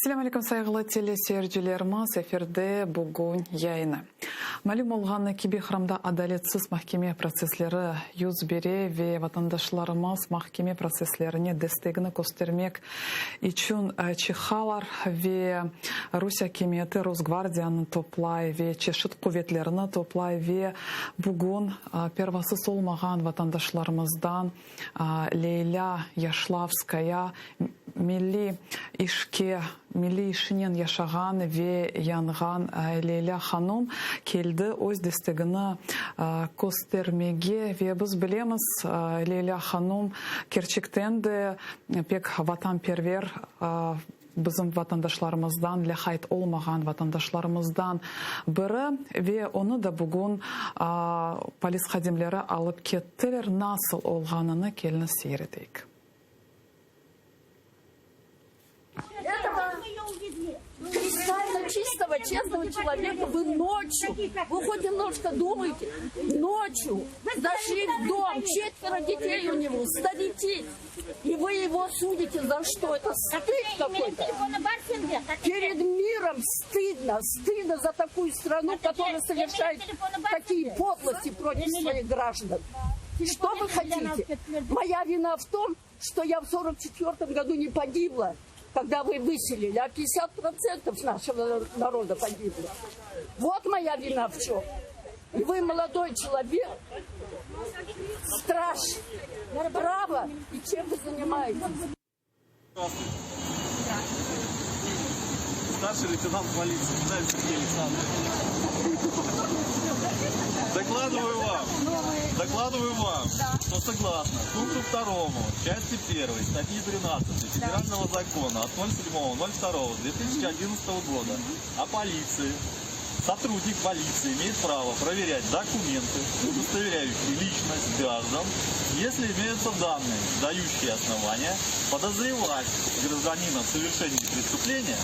Selâm aleyküm, sayğılı teleseyircilerimiz, efirde Bugün yayını. Malüm olğanı kibi, Qırımda adaletsiz mahkeme protsessleri yüz bere ve vatandaşlarımız mahkeme protsesslerine destegini köstermek içün çıqalar ve Rusiye akimiyeti Rosgvardiyanı toplay ve çeşit quvetlerini toplay ve bugün pervasız olmağan vatandaşlarımızdan Leylâ Yaşlavskaya milliy işke, milliy işinen yaşağan ve yanğan Leylâ hanum keldi öz destegini köstermege ve biz bilemiz, Leylâ hanum kerçekten de pek vatanperver, Bizim vatandaşlarımızdan, lâqayt olmağan vatandaşlarımızdan biri ve onı da bugün polis hadimleri alıp kettiler. Nasıl olğanını keliñiz seyir eteyik. Кристально чистого, честного человека вы ночью, вы хоть немножко думайте, ночью зашли в дом, четверо детей у него, старики. И вы его судите за что? Это стыд какой-то. Перед миром стыдно, стыдно за такую страну, которая совершает такие подлости против своих граждан. Что вы хотите? Моя вина в том, что я в 44 году не погибла, когда вы выселили, а 50% нашего народа погибло. Вот моя вина в чем. И вы молодой человек, страж права, и чем вы занимаетесь? Здравствуйте. Старший лейтенант полиции Минаев Сергей Александрович. Докладываю вам, докладываю вам, что согласно пункту 2 части 1 статьи 13 Федерального закона от 07.02.2011 года о полиции сотрудник полиции имеет право проверять документы, удостоверяющие личность граждан, если имеются данные, дающие основания подозревать гражданина в совершении преступления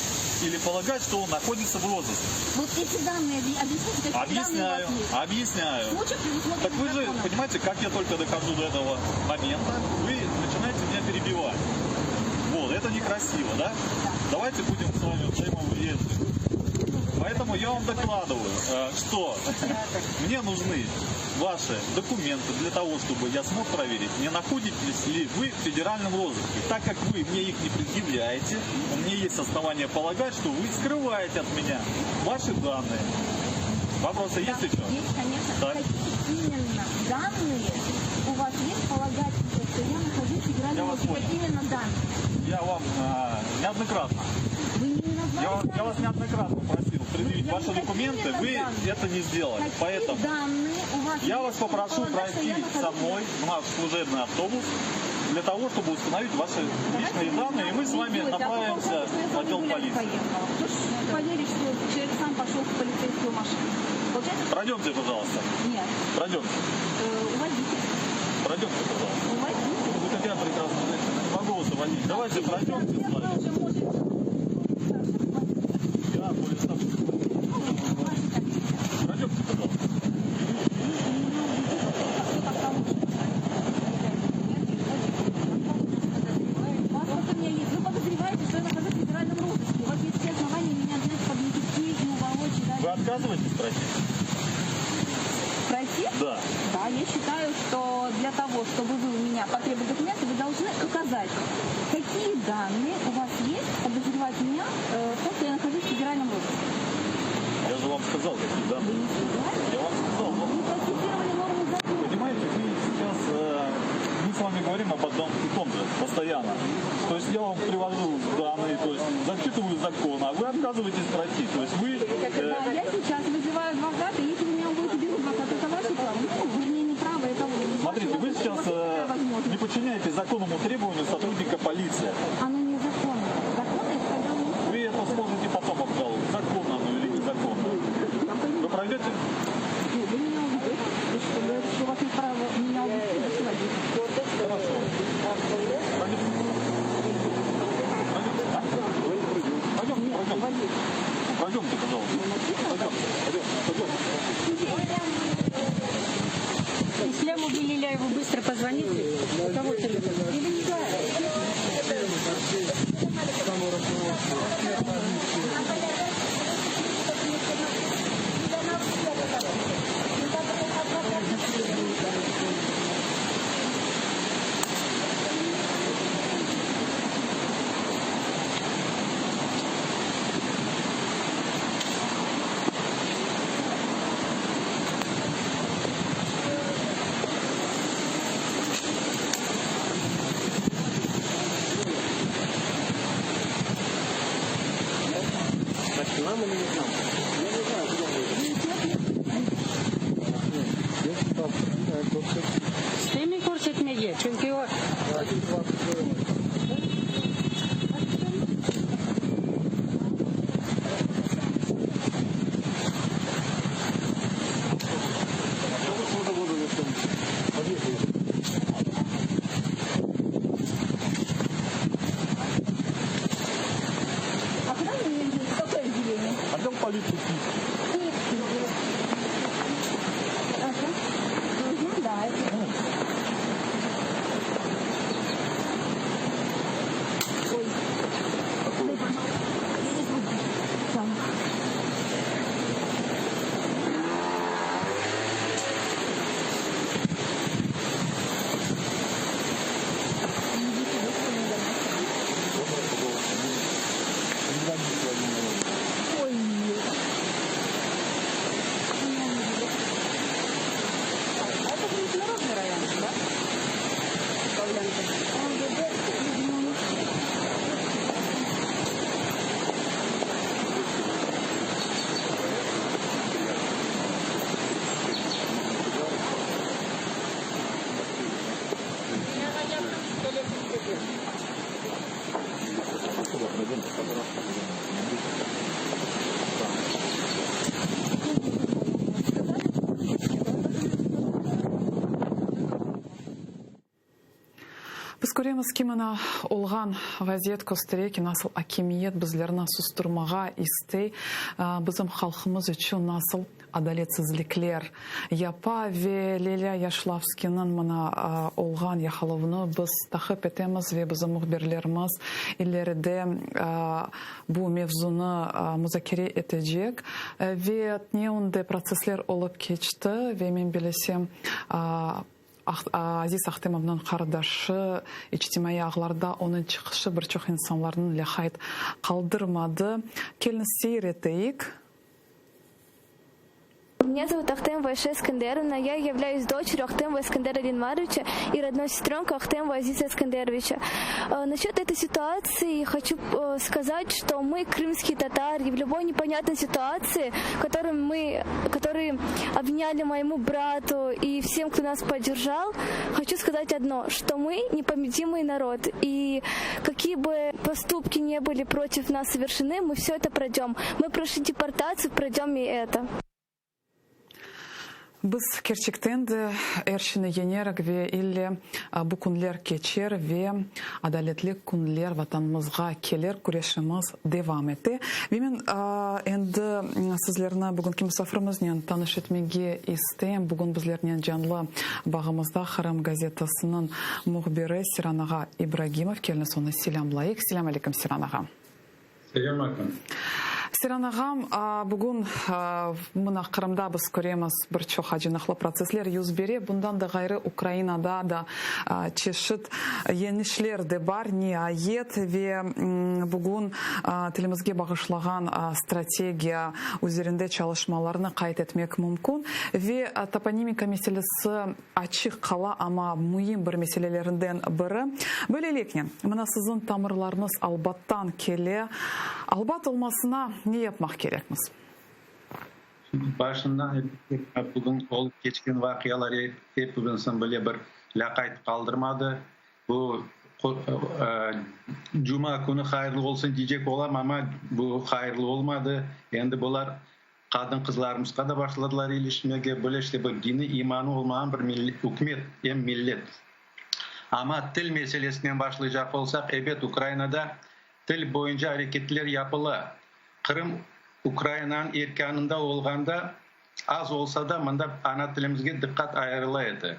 или полагать, что он находится в розыске. Вот эти данные, объясните, какие Объясняю, данные у вас есть? объясняю. Случай предусмотрен Так вы же законом. понимаете, как я только дохожу до этого момента, вы начинаете меня перебивать. Вот, это некрасиво, да? Давайте будем с вами взаимовежливы. Поэтому я вам докладываю, э, что мне нужны ваши документы для того, чтобы я смог проверить, не находитесь ли вы в федеральном розыске. Так как вы мне их не предъявляете, у меня есть основания полагать, что вы скрываете от меня ваши данные. Вопросы есть еще? Есть, конечно. Так. Какие именно данные у вас есть полагать, что я нахожусь в федеральном Я вас розыске? понял. Какие именно данные? Я вам э, неоднократно, Вы не назвали я, вас- я данные? вас неоднократно просил предъявить Я ваши не документы, какие вы данные? это не сделали. Какие Поэтому данные у вас я есть, вас чтобы попрошу полагать, что пройти я нахожусь со мной в наш служебный автобус для того, чтобы установить ваши личные данные, и мы с вами Делайте, а то направимся получается, что я в с вами отдел гулять полиции. поехала. Кто ж поверит, что человек сам пошел в полицейскую машину? Получается, что... Пройдемте, пожалуйста. Нет. Пройдемте. Э, уводите. Пройдемте, пожалуйста. Уводите. Вы такая прекрасная женщина, не могу вас уводить. Давайте пройдемте с Я вами. уже можете. Я более старший. Пройдемте, пожалуйста. Вас просто у меня есть. Вы подозреваете, что я нахожусь в федеральном розыске. У вас есть все основания меня взять под нитки и уволочь. и Вы дальше. отказываетесь пройти? Пройти? Да. Да, я считаю, что для того, чтобы вы у меня потребовали документы, вы должны указать, какие данные у вас есть подозревать меня э, в том, что я нахожусь в федеральном розыске. Я же вам сказал, какие Вы данные. не сказали? Я вам сказал. но- Вы процитировали норму закона. Понимаете, вы сейчас, э, мы с вами говорим об одном и том же постоянно. То есть я вам привожу данные, то есть зачитываю закон, а вы отказываетесь пройти. То есть вы... э, Да, я сейчас вызываю адвоката, и если вы меня уводите без адвоката, это ваше право. Ну, вернее, не право, это смотрите, вы ваша сейчас возможность, э, такая возможность. не подчиняетесь законному требованию сотрудника полиции. Оно незаконно. Закон это когда вы... Вы это сможете потом обжаловать, законно оно или незаконно. Вы пройдете? Нет, вы меня уведете, вы что, говорите, что у вас нет права меня увести, значит, водите. Хорошо. Пройдемте. Пройдемте, а? Пойдемте, пройдемте. Пройдемте, пожалуйста. Пойдемте, пойдемте, пойдемте. Исляму Белиляеву быстро позвоните. У кого телефон? İstemey körsetmege, çünki o. Biz köremiz ki, mına olğan vaziyet köstere ki, nasıl akimiyet bizlerni susturmağa istey, bizim halqımız içün nasıl adaletsizlikler yapa ve Lilâ Yaşlavskiyniñ mına olğan yaqalavını biz taqip etemiz ve bizim mühbirlerimiz ileride bu mevzunı muzakere etecek. Ve tneunde protsessler olıp keçti ve men bilesem, Aziz Ahtemovnıñ qardaşı içtimaiy ağlarda onıñ çıqışı bir çoq insanlarnıñ lâqayt qaldırmadı. Keliñiz seyir eteyik. Меня зовут Ахтемова Айше Эскендеровна, я являюсь дочерью Ахтемова Эскендера Ленмаровича и родной сестренкой Ахтемова Азиза Эскендеровича. Насчет этой ситуации хочу сказать, что мы, крымские татары, в любой непонятной ситуации, которую мы, которые обвиняли моему брату и всем, кто нас поддержал, хочу сказать одно, что мы непобедимый народ, и какие бы поступки не были против нас совершены, мы все это пройдем. Мы прошли депортацию, пройдем и это. Biz kerçekten de er şeyni yeñerik ve ille bu künler keçer ve adaletli künler Vatanımızğa kelir, küreşimiz devam ete. Ve men endi sizlerni bugünki musafirimiznen tanış etmege isteyim. Bugün bizlernen canlı bağımızda Qırım gazetasınıñ mühbiri Seyran ağa İbragimov. Keliñiz onı selâmlayıq. Selâm aleyküm, Seyran ağa. Selâm aleyküm. Seyran ağam, bugün mına Qırımda biz köremiz, bir çoq acınıqlı protsessler yüz bere. Bundan da ğayrı Ukrainada da çeşit yeñişler de bar, niayet. Ve bugün tilimizge bağışlağan strategiya üzerinde çalışmalarnı qayd etmek mümkün. Ve toponimika meselesi açıq qala, amma müim bir meselelerinden biri. Böyleliknen, mına siziñ tamırlarıñız Albattan kele. Albat olmasına ne yapmaq kerekmiz? Şimdi başından bugün olıp keçken vaqialar epimizniñ bile bir lâqayt qaldırmadı. Bu cuma künü hayırlı olsun diycek olam, amma bu hayırlı olmadı. Endi bular Qadın-qızlarımızğa da başladılar ilişmege, böyle işte bir dini, imanı olmağan bir ükümet em millet. Amma til meselesinen başlaycaq olsaq, ebet, Ukrainada til boyunca areketler yapıla. Qırım Ukrainanıñ erkânında olğanda, az olsa da, mında ana tilimizge diqqat ayırıla edi.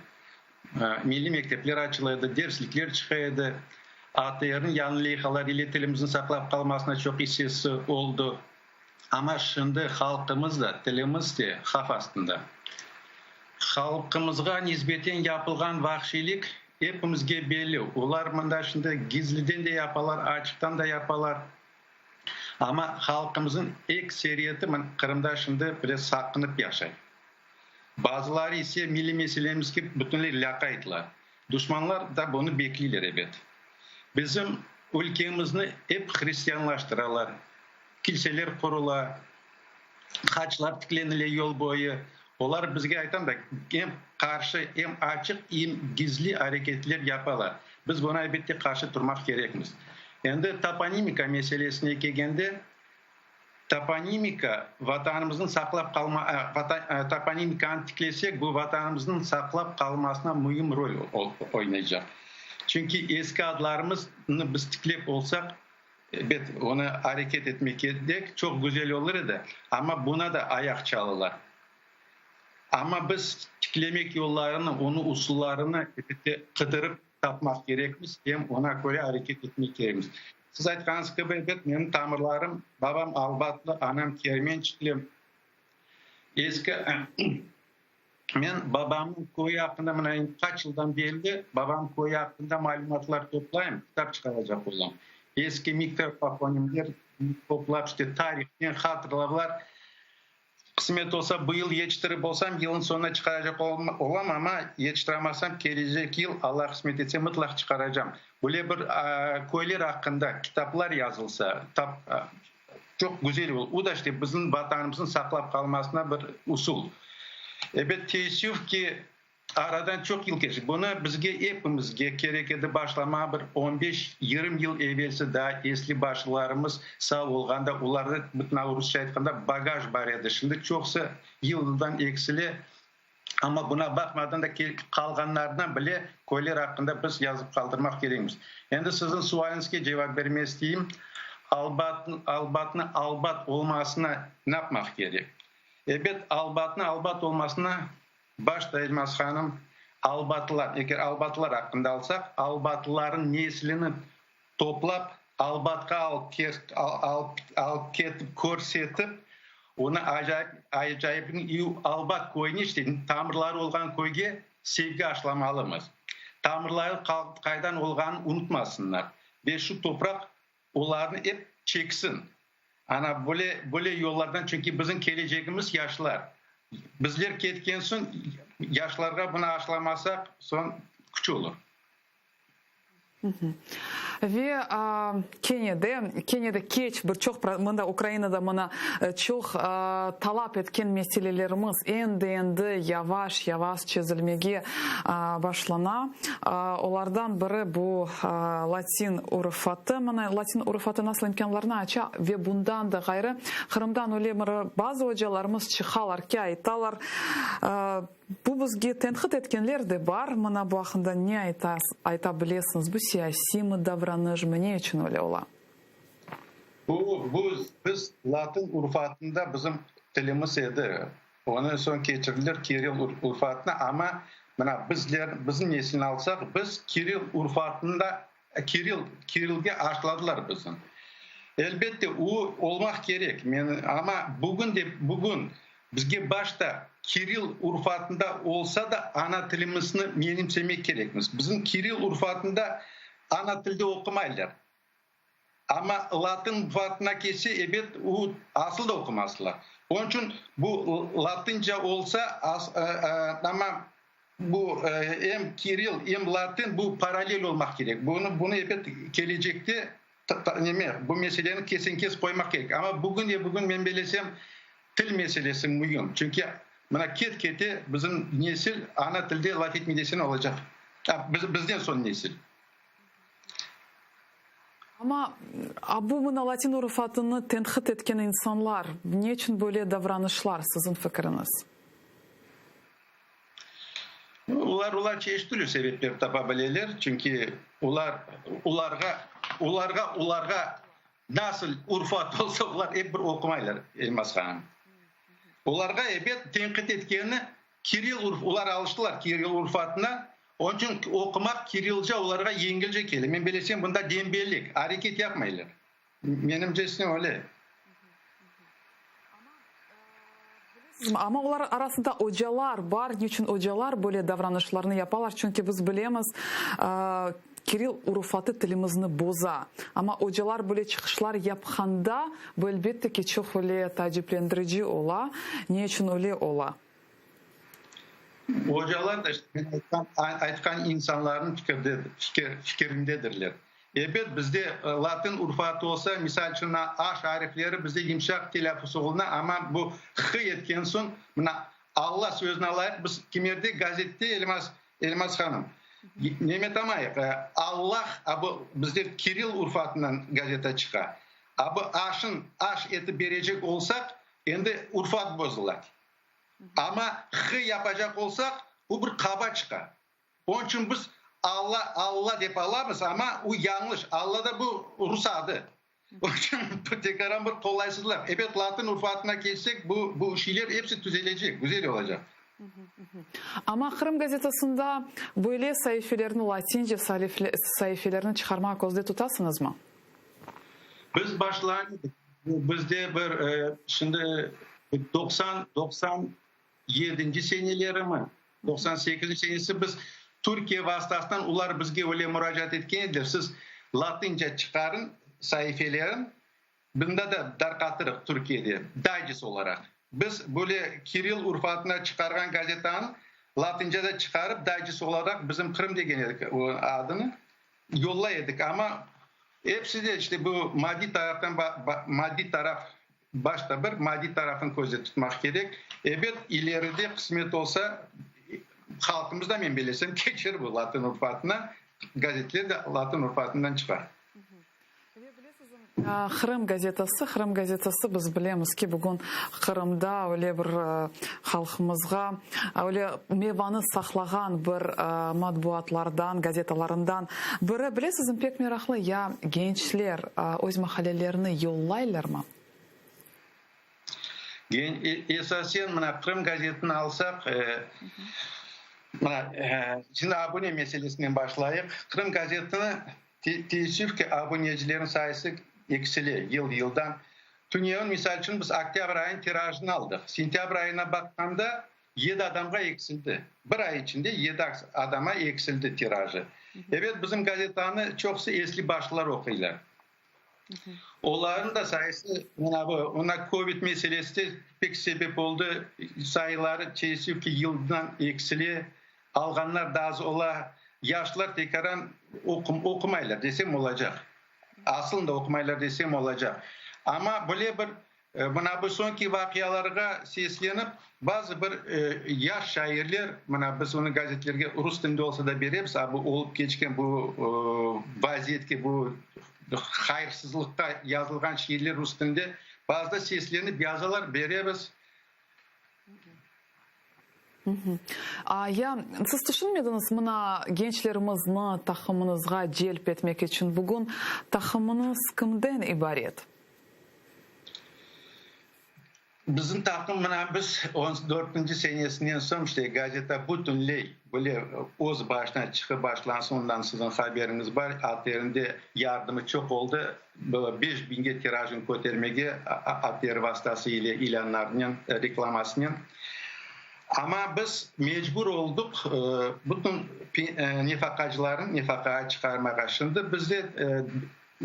Milliy mektepler açıla edi, derslikler çıqa edi. ATRniñ yañı leyhaları ile tilimizniñ saqlap qalmasına çoq issesi oldı. Amma şimdi halqımız da, tilimiz de havf astında. Halqımızğa nisbeten yapılğan vahşiylik epimizge belli. Olar mında şimdi gizliden de yapalar, açıqtan da yapalar. Amma halqımıznıñ ekseriyeti Qırımda şimdi bile saqınıp yaşay. Bazıları ise milliy meselemizge bütünley lâqaytlar. Duşmanlar da bunı bekleyler, ebet. Bizim ülkemizni ep hristianlaştıralar, kilseler qurula. Haçlar tiklenile yol boyu. Olar, bizge aytam da, em qarşı, em açıq, em gizli areketler yapalar. Biz buña, elbette, qarşı turmaq kerekmiz. Endi toponimika meselesine kelgende, toponimika Vatanımıznıñ saqlap qalma, toponimikanı tiklesek, bu Vatanımıznıñ saqlap qalmasına müim rol oynaycaq. Çünki eski adlarımıznı biz tiklep olsaq, Ebet, onı areket etmek kerek, çoq güzel olur edi, amma buna da ayaq çalılar. Amma biz tiklemek yollarını, onı usullarını, elbette, qıdırıp tapmaq kerekmiz, em ona köre areket etmek kerekmiz. Siz aytqanıñız kibi, ebet, menim tamırlarım, babam Albatlı, anam Kermençikli, eski. Men babamnıñ köyü aqqında mına endi qaç yıldan berli babam köyü aqqında malümatlar toplayım, kitap çıqaracaq olam. Eski mikrotoponimler toplap, işte tarihnen hatırlavlar. Qısmet olsa, bu yıl yetiştirip olsam, yılnıñ soñuna çıqaracaq olam, amma yetiştiramasam, kelecek yıl, Alla qısmet etse, mıtlaq çıqaracam. Böyle bir köyler aqqında kitaplar yazılsa, Çoq güzel olur. O da işte bizim Vatanımıznıñ saqlap qalmasına bir usul. Ebet, teessüf ki, aradan çoq yıl keçti. Bunı bizge epimizge kerek edi başlamağa bir on beş, yirmi yıl evelsi daa esli başlılarımız sağ olğanda, olarda, mıtna rusça aytqanda, bagaj bar edi. Şimdi çoqusı yıl-yıldan eksile, amma buna baqmadan da qalğanlarına bile köyler aqqında biz yazıp qaldırmaq kerekmiz. Endi siziñ sualiñizge cevap bermek isteyim, Albat, Albatnı Albat olmasına ne yapmaq kerek? Ebet, Albatnı Albat olmasına başta, Elmaz hanım, albatlılar, eger albatlılar aqqında alsaq, albatlılarnıñ neslini toplap, Albatqa alıp alıp ketip, körsetip, onı acayip, acayip Albat köyüne, işte, tamırları olğan köyge sevgi aşlamalımız. Tamırları qaydan olğanını unutmasınlar ve şu topraq olarnı ep çeksin. Ana, böyle, böyle yollardan, çünki bizim kelecegimiz yaşlar. Bizler ketken soñ, yaşlarğa bunı aşlamasaq, soñ küç olur. Ve kene de, kene de keç bir çoq, mında Ukrainada mına çoq talap etken meselelerimiz endi-endi yavaş-yavaş çezilmege başlana. Olardan biri bu latin urufatı. Mına latin urufatı nasıl imkânlarnı aça ve bundan da ğayrı Qırımdan öyle bir bazı ocalarımız çıqalar ki, aytalar, Bu bizge tenqit etkenler de bar, mına bu aqqında ne ayta bilesiñiz, bu siyasiymi davranışmı, ne içün öyle ola? Bu, bu, biz latın urufatında bizim tilimiz edi, ondan soñ keçirdiler kiril urufatına, amma mına bizler, bizim nesilni alsaq, biz kiril urufatında, kiril, kirilge aşladılar bizni. Elbette, o olmaq kerek, men, amma bugün de bugün Bizge başta kiril urufatında olsa da ana tilimizni menimsemek kerekmiz. Bizim kiril urufatında ana tilde oqumaylar. Amma latın urufatına kelse, ebet, o asıl da oqumazlar. Onıñ içün bu latınca olsa, amma bu em kiril, em latın bu parallel olmaq kerek. Bunı, bunı ebet, kelecekte neme, bu meseleni kesen-kes qoymaq kerek. Amma bugün de bugün men belesem, Til meselesi müim, çünki mına ket-kete bizim nesil ana tilde laf etmey desem olacaq, bizden soñ nesil. Amma bu mına latin urufatını tenqit etken insanlar, ne içün böyle davranışlar, siziñ fikiriñiz? Olar, olar çeşit türlü sebepler tapa bileler, çünki olar, olarğa, olarğa, olarğa Nasıl urfat olsa, olar ep bir oqumaylar, Elmaz hanım. Olarğa, ebet, tenqit etkeni kiril urf, olar alıştılar kiril urfatına, onıñ içün oqumaq kirilca olarğa yengilce kele. Men bilesem, bunda dembellik, areket yapmaylar. Menimcesine öyle. Amma olar arasında ocalar bar. Niçün ocalar böyle davranışlarnı yapalar? Çünki biz bilemiz, kiril urufatı tilimizni boza. Amma ocalar böyle çıqışlar yapqanda, bu, elbette ki, çoq öyle taaciplendirici ola. Ne içün öyle ola? Ocalar da, işte, men aytqan, aytqan insanlarnıñ fikirde, fikir, fikirindedirler. Ebet, bizde latın urufatı olsa, misal içün, mına aş arifleri bizde yımşaq telâffuz oluna, amma bu h etken soñ, mına Alla sözüni alayıq, biz kimerde gazette, Elmaz, Elmaz hanım, nemet amayıq, Allah, a bu bizde kiril urufatından gazeta çıqa, a bu aşın aş etip berecek olsaq, endi urfat bozula. Amma h yapacaq olsaq, bu bir qaba çıqa. Onıñ içün biz Alla, Alla dep alamız, amma u yañlış. Alla da bu rus adı. Onıñ içün tekaran bir qolaysızlıq. Ebet, latın urufatına keçsek, bu, bu şeyler episi tüzelecek, güzel olacaq. Amma Qırım gazetasında böyle saifelerni, latince saifelerni çıqarmağa közde tutasıñızmı? Biz başlağan edik. Bizde bir, şimdi 90, 97 senelerimi, 98 senesi biz Türkiye vastasınan olar bizge öyle muracaat etken ediler, siz latınca çıqarıñ saifelerin, bunda da darqatırıq Türkiyede, daycest olaraq. Biz böyle kiril urfatına çıqarğan gazetanı latınca da çıqarıp daycest olaraq bizim Qırım degen edik o adını, yollay edik. Amma episi de işte bu maddiy taraftan maddiy taraf Başta bir maddiy tarafını közde tutmaq kerek. Ebet, ileride qısmet olsa, halqımız da, men belesem, keçer bu latın urufatına, gazetler de latın urufatından çıqar. Qırım gazetası, Qırım gazetası, biz bilemiz ki, bugün Qırımda öyle bir halqımızğa öyle mevanı saqlağan bir matbuatlardan, gazetalarından biri. Bilesizmi, pek meraqlı, ya gençler öz mahallelerini yollaylarmı? Esasen, mına, Qırım gazetini alsaq, mına, şimdi abune meselesinen başlayıq. Qırım gazetini, teessüf ki, abunecilerniñ sayısı eksile yıl-yıldan. Tünevin, misal içün, biz oktâbr ayınıñ tirajını aldıq. Sentâbr ayına baqqanda, yedi adamğa eksildi. Bir ay içinde yedi adama eksildi tirajı. Ebet, bizim gazetanı çoqusı esli başlılar oquylar. Olarnıñ da sayısı, mına bu, mına kovid meselesi de pek sebep oldı, sayıları teessüf ki, yıldan eksile, alğanlar da az ola, yaşlar tekaran oqumaylar desem olacaq, asılında oqumaylar desem olacaq. Amma böyle bir, mına bu soñki vaqialarğa seslenip, bazı bir yaş şairler, mına biz onı gazetlerge rus tilinde olsa da beremiz, a bu olıp keçken bu vaziyetke, bu hayırsızlıqqa yazılğan şiirler rus tilinde, bazıda seslenip yazalar, beremiz. A, ya siz tüşünmediñiz, mına, gençlerimizni taqımıñızğa celp etmek içün bugün taqımıñız kimden ibaret? Bizim taqım, mına, biz on dörtünci senesinden soñ, işte, gazeta bütünley böyle öz başına çıqıp başlansın, ondan siziñ haberiñiz bar, ATR-nde yardımı çoq oldı, beş biñge tirajını kötermege ATR vastası ile ilânlarnen, reklamasınen. Amma biz mecbur oldıq bütün nefaqacılarnı nefaqağa çıqarmağa. Şimdi bizde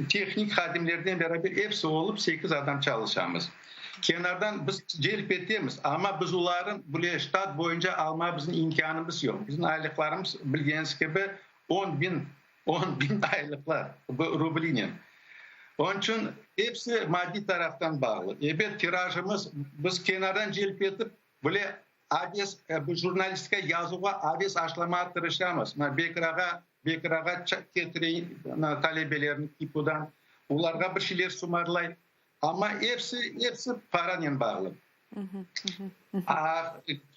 Tehnik hadimlerden beraber episi olıp sekiz adam çalışamız. Kenardan biz celp etemiz, amma biz olarnı bile ştat boyunca almağa bizim imkânımız yoq. Bizim aylıqlarımız, bilgeniñiz kibi, on biñ, on biñ aylıqlar, bu rublinen. Onıñ içün episi maddiy taraftan bağlı. Ebet, tirajımız, biz kenardan celp etip, bile aves, bu jurnalistika yazuvğa aves aşlamağa tırışamız. Mına Bekir ağa Bekir ağa ketire talebelerni KİPUdan, olarğa bir şeyler sımarlay. Amma episi, episi paranen bağlı. A,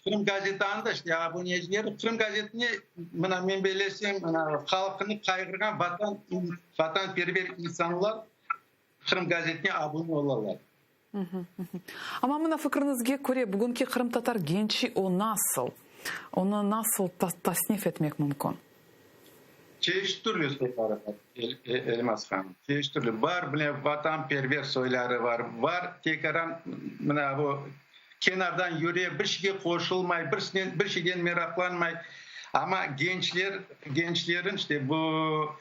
Qırım gazetanı da işte abunecileri, Qırım gazetine, mına men belesem, mına halqını qayğırğan vatan, vatanperver insanlar Qırım gazetine abune olalar. Amma mına fikriñizge köre, bugünki qırımtatar gençi o nasıl? Onı nasıl tasnif etmek mümkün? Çeşit türlü soyları bar, Elmaz hanım, çeşit türlü. Bar, mına, vatanperver soyları bar, bar tekaran, mına, bu kenardan yüre, bir şeyge qoşulmay, bir bir şeyden meraqlanmay. Amma gençler, gençlerin işte bu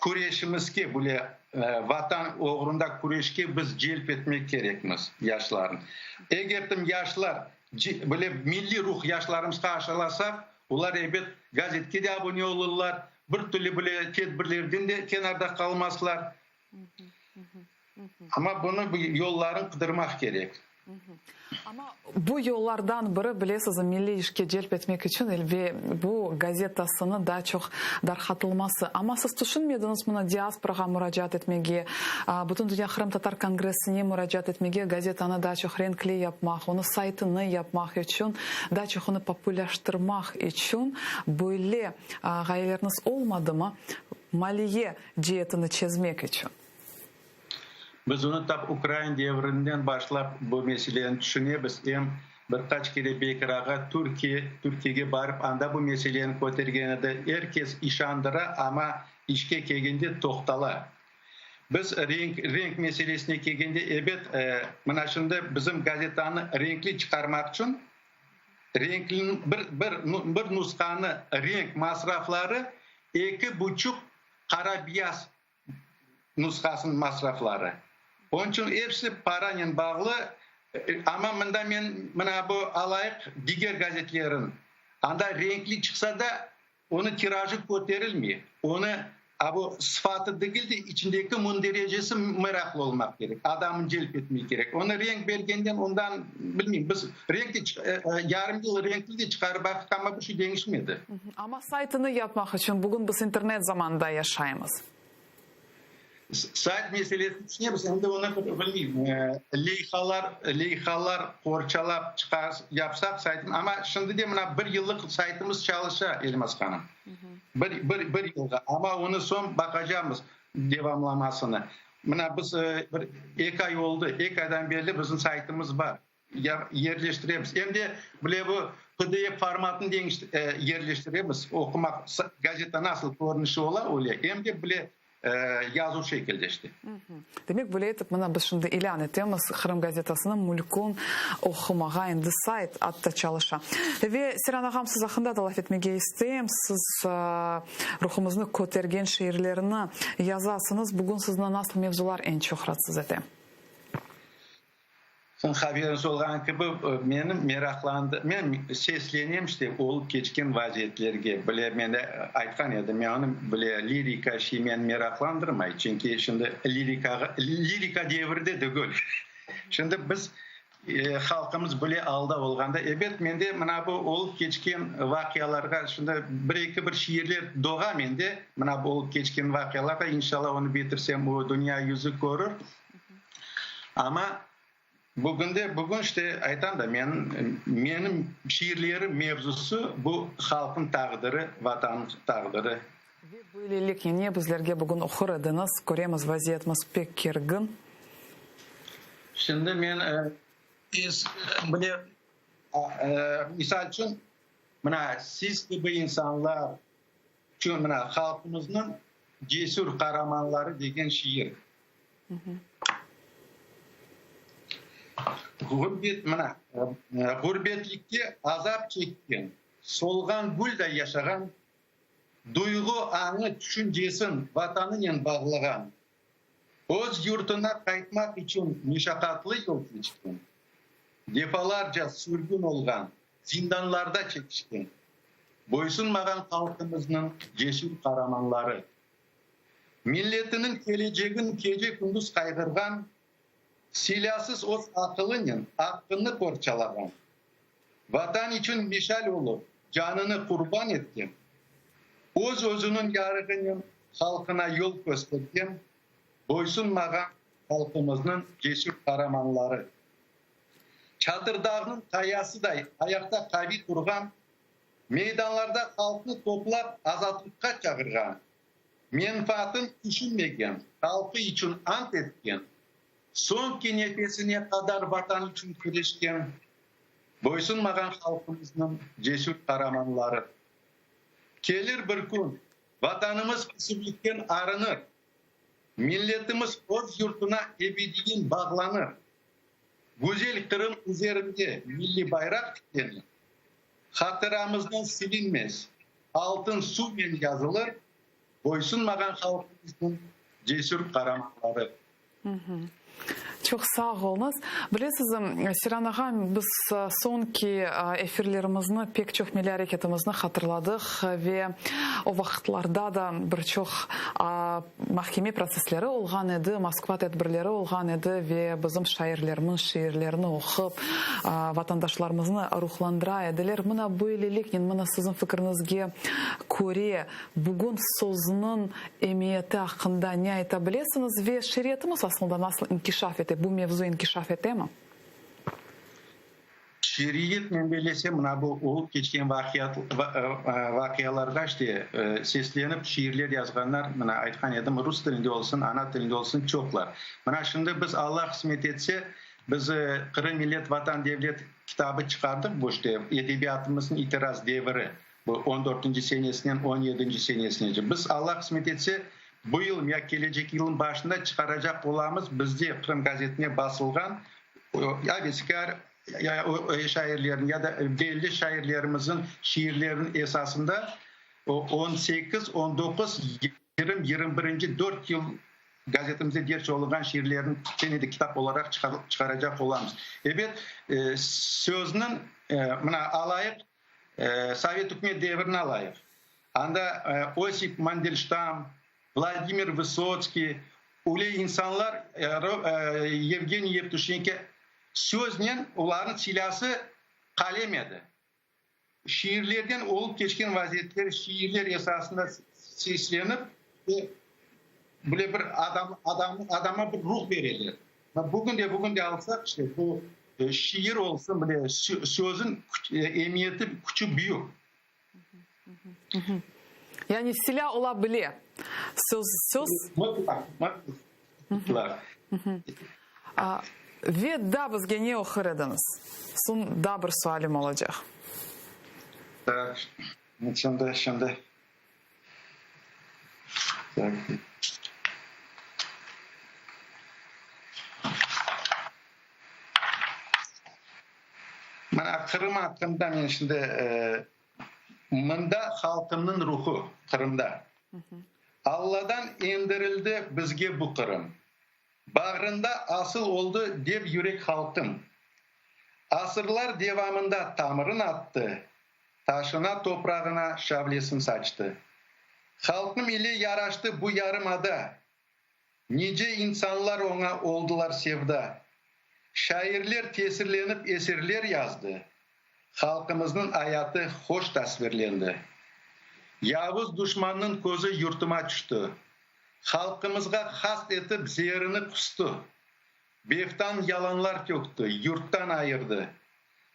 Küreşimizge bile, Vatan oğrunda küreşke biz celp etmek kerekmiz yaşlarnı. Eger yaşlar, bile milliy ruh yaşlarımızğa aşılasaq, olar ebet gazetke de abune olurlar. Bir türlü böyle tedbirlerden de kenarda qalmazlar. Amma bunı bu yolların qıdırmaq kerek. Amma bu yollardan biri, bilesiz, milliy işke celp etmek içün ve bu gazetasını daa çoq darqatılması. Amma siz tüşünmediñiz mına diasporağa muracaat etmege, Bütündünya qırımtatar kongressine muracaat etmege, gazetanı daa çoq renkli yapmaq, onı saytını yapmaq içün, daa çoq onı populâştırmaq içün böyle ğayeleriniz olmadımı, maliye ceetini çezmek içün? Biz onı tap ukrain devrinden başlap bu meseleni tüşünemiz. Em bir qaç kere Bekir ağa Türkiye, Türkiyege barıp anda bu meseleni kötergen edi. Er kes işandıra, amma işke kelgende toqtala. Biz renk, renk meselesine kelgende, ebet, mına şimdi bizim gazetanı renkli çıqarmaq içün renkliniñ bir, bir, bir nushanı renk masrafları eki buçuq qara-biyaz nushasınıñ masrafları. Onıñ içün episi paranen bağlı, amma mında men mına bu alayıq diger gazetlerin, anda renkli çıqsa da, onıñ tirajı köterilmey, onı a bu sıfatı degil de, içindeki münderecesi meraqlı olmaq kerek, adamnı celp etmek kerek. Onı renk bergenden ondan, bilmeyim, biz renk de yarım yıl renkli de çıqarıp baqtıq, amma bir şey deñişmedi. Amma saytını yapmaq içün, bugün biz internet zamanında yaşaymız. Sayt meselesini tüşünemiz, endi onı bilmeyim, leyhalar, leyhalar qorçalap çıqar, yapsaq saytını, amma şimdi de mına bir yıllıq saytımız çalışa, Elmaz hanım. Bir, bir, bir yılğa, amma onı soñ baqacamız devamlamasını. Mına biz bir eki ay oldı, eki aydan berli bizim saytımız bar. Yerleştiremiz. Em de bile bu PDF formatını yerleştiremiz, oqumaq, gazeta nasıl körünişi ola, öyle, em de bile yazuv şekilde işte. Demek, böyle etip, mına biz şimdi ilân etemiz, Qırım gazetasını mülkün oqumağa endi sayt atta çalışa. Ve, Seyran ağam, siz aqqında da laf etmege isteyim. Siz ruhumıznı kötergen şiirlerni yazasıñız. Bugün sizni nasıl mevzular eñ çoq raatsız ete? Siziñ haberiñiz olğanı kibi, meni meraqlandı, men seslenem işte olıp keçken vaziyetlerge, bile men de aytqan edim, men onı bile lirika şey meni meraqlandırmay, çünki şimdi lirikağa, lirika devri de degil. Şimdi biz halqımız bile alda olğanda, ebet, mende mına bu olıp keçken vaqialarğa şimdi bir-eki bir şiirler doğa mende, mına bu olıp keçken vaqialarğa, inşallah onı bitirsem, o dünya yüzü körür. Amma bugünde bugün işte aytam da, menim menim şiirlerim mevzusı bu halqnıñ taqdiri, Vatannıñ taqdiri. Ve böylelikle ne bizlerge bugün oqur ediñiz? Köremiz, vaziyetimiz pek kergin. Şimdi men bile, misal içün, mına siz kibi insanlar, şu mına halqımıznıñ cesür qaramanları degen şiir. Ğurbet, mına, ğurbetlikte azap çekken, solğan gülday yaşağan, duyğu, añı, tüşüncesin Vatanınen bağlağan, öz yurtuna qaytmaq içün meşaqatlı yol keçken, defalarca sürgün olğan, zindanlarda çekişken, boysunmağan halqımıznıñ cesür qaramanları. Milletiniñ kelecegin gece-kündüz qayğırğan, silâsız öz aqılınen aqqını qorçalağan, Vatan içün mişal olıp, canını qurban etken, öz-özüniñ yarığınen halqına yol köstergen, boysunmağan halqımıznıñ cesür qaramanları. Çatırdağnıñ qayasıday ayaqta qaviy turğan, Meydanlarda halqnı toplap azatlıqqa çağırğan, menfaatın tüşünmegen, halqı içün ant etken, soñki nefesine qadar Vatan içün küreşken, boysunmağan halqımıznıñ cesür qaramanları. Kelir bir kün, Vatanımız küsüvlikten arınır, milletimiz öz yurtuna ebediyen bağlanır, güzel Qırım üzerinde milliy bayraq tiklenir, Hatıramızdan silinmez, altın suvnen yazılır boysunmağan halqımıznıñ cesür qaramanları. Çoq sağ oluñız. Bilesiz, Seyran ağa, biz soñki efirlerimizni pek çoq milliy areketimizni hatırladıq ve o vaqıtlarda da bir çoq mahkeme protsessleri olğan edi, Moskva tedbirleri olğan edi ve bizim şairlerimiz şiirlerini oqup, vatandaşlarımıznı ruhlandıra ediler. Mına böyleliknen, mına siziñ fikriñizge köre, bugün sözniñ emiyeti aqqında ne ayta bilesiñiz ve şiiriyetimiz aslında nasıl inkişaf ete, bu mevzu inkişaf etemi? Şiiriyet, men bellesem, mına bu olıp keçken vaqialarğa işte seslenip şiirler yazğanlar, mına aytqan edim, rus tilinde olsun, ana tilinde olsun çoqlar. Mına şimdi biz, Alla qısmet etse, biz Qırım millet, vatan, devlet kitabı çıqardıq, bu işte edebiyatımıznıñ itiraz deviri. Bu on dörtünci senesinen on yedinci senesinece. Biz, Alla qısmet etse, bu yıl ya kelecek yılnıñ başında çıqaracaq olamız, bizde Qırım gazetine basılğan avesekâr şairlerniñ ya da belli şairlerimizniñ şiirleriniñ esasında on sekiz, on doquz, 20, 21-nci dört yıl gazetimizde derc olunğan şiirlerni kene de kitap olaraq çıqaracaq olamız. Ebet, sözniñ, mına, alayıq, Sovet ükümet devrini alayıq. Anda Osip Mandelştam, Vladimir Vısotskiy, öyle insanlar, Yevgeniy Yevtuşenko, söznen olarnıñ silâsı qalem edi. Şiirlerden olıp keçken vaziyetler şiirler esasında seslenip, böyle bir adam, adam, adama bir ruh bereler. Bugün de, bugün de alsaq, işte bu şiir olsun bile, sözün emiyeti, küçü büyük. Yani silâ ola bile, söz, söz. Mıtlaq, mıtlaq. Ve daa bizge ne oqur ediñiz? Soñ daa bir sualim olacaq. Tak, şimdi, şimdi. Tak. Mına Qırım aqqında men şimdi, mında halqımnıñ ruhu, Qırımda. Alladan endirildi bizge bu Qırım. Bağrında asıl oldı dev yürek halqım. Asırlar devamında tamırın attı, Taşına, toprağına şavlesin saçtı. Halqım ile yaraştı bu yarımada, Nice insanlar oña oldılar sevda. Şairler tesirlenip eserler yazdı, Halqımıznıñ ayatı hoş tasvirlendi. Yavuz duşmannıñ közü yurtıma tüşti, Halqımızğa hast etip zeerini qustı. Beftan yalanlar tökti, yurttan ayırdı,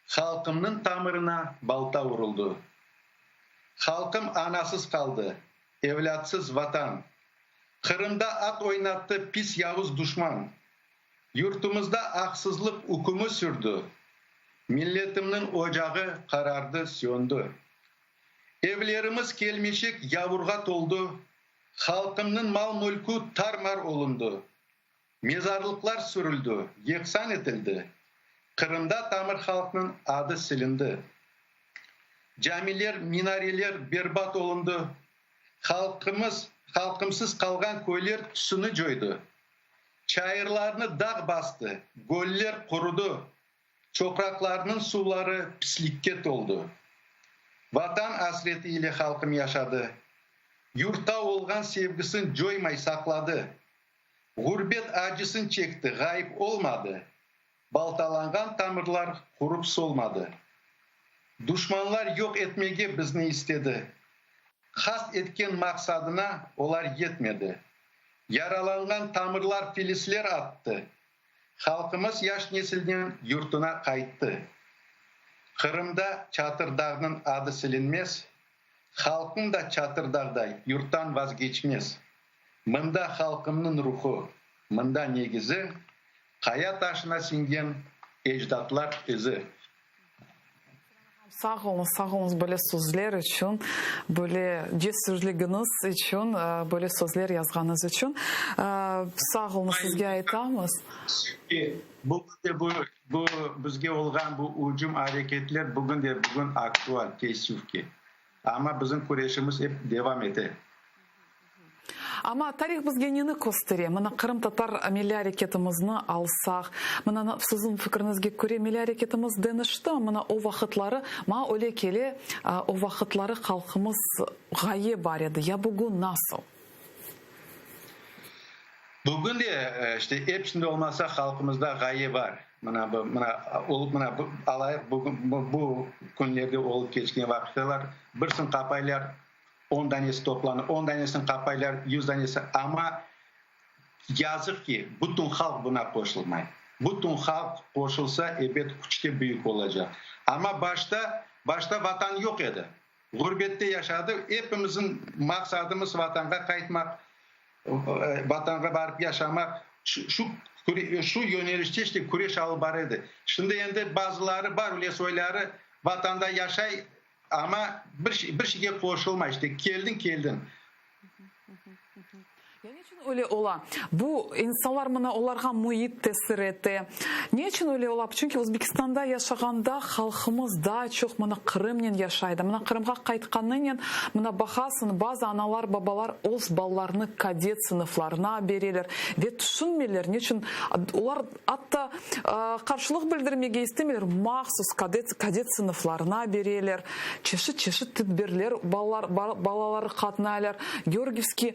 Halqımnıñ tamırına balta uruldı. Halqım anasız qaldı, evlâtsız vatan. Qırımda at oynattı pis yavuz duşman. Yurtumızda aqsızlıq ükümi sürdi, Milletimniñ ocağı qarardı, söndi. Evlerimiz kelmeşek yavurğa toldı, Halqımnıñ mal-mülkü tar-mar olundı. Mezarlıqlar sürüldi, yeqsan etildi. Qırımda tamır halqnıñ adı silindi. Camiler, minareler berbat olundı. Halqımız, halqımsız qalğan köyler tüsüni coydı. Çayırlarnı dağ bastı, göller qurudı, çoqraqlarnıñ suvları pislikke toldı. Vatan asreti ile halqım yaşadı, yurtta olğan sevgisin coymay saqladı. Ğurbet acısın çekti, ğayıp olmadı, Baltalanğan tamırlar qurıp solmadı. Duşmanlar yoq etmege bizni istedi, Qast etken maqsadına olar yetmedi. Yaralanğan tamırlar filisler attı, Halqımız yaş nesilnen yurtuna qayttı. Qırımda Çatır Dağnıñ adı silinmez, Halqım da Çatır Dağday yurttan vazgeçmez. Mında halqımnıñ ruhu, mında negizi, Qaya taşına siñgen ecdatlar izi. Sağ oluñız, sağ oluñız böyle sözler içün, böyle cesürligiñiz içün, böyle sözler yazğanıñız içün. Sağ oluñız, sizge aytamız. Bugün de bu, bu bizge olğan bu ücüm areketler bugün de bugün aktual, teessüf ki. Amma bizim küreşimiz ep devam ete. Amma tarih bizge neni köstere? Mına qırımtatar milliy areketimizni alsaq, mına siziñ fikriñizge köre milliy areketimiz deñiştimi? Mına o vaqıtları, maña öyle kele, o vaqıtları halqımız ğaye bar edi, ya bugün nasıl? Bugün de, işte, episinde olmasa, halqımızda ğaye bar. Mına bu, mına olıp, mına bu, alayıq, bugün bu künlerde olıp keçken vaqialar, birsin qapaylar, On danesi toplanır, on danesini qapaylar, yuz danesi, amma yazıq ki, bütün halq buna qoşulmay. Bütün halq qoşulsa, ebet, küç de büyük olacaq. Amma başta, başta Vatan yoq edi. Ğurbette yaşadı, epimizin maqsadımız Vatanğa qaytmaq, Vatanğa barıp yaşamaq, şu, şu yönelişte işte küreş alıp bara edi. Şimdi endi bazıları bar, öyle soyları Vatanda yaşay, Amma bir bir şeyge qoşulmay, işte, keldiñ, keldiñ. Ya ne içün öyle ola? Bu insanlar mına olarğa müit tesir ete. Ne içün öyle ola? Çünki Özbekistanda yaşağanda halqımız daa çoq mına Qırımnen yaşaydı. Mına Qırımğa qaytqanınen mına baqasıñ, bazı analar, babalar öz balalarını kadet sınıflarına bereler ve tüşünmeyler, ne içün olar Atta, qarşılıq bildirmege istemeyler, mahsus kadet, kadet sınıflarına bereler, çeşit-çeşit tedbirler balalar, balaları qatnaylar, georgiyevskiy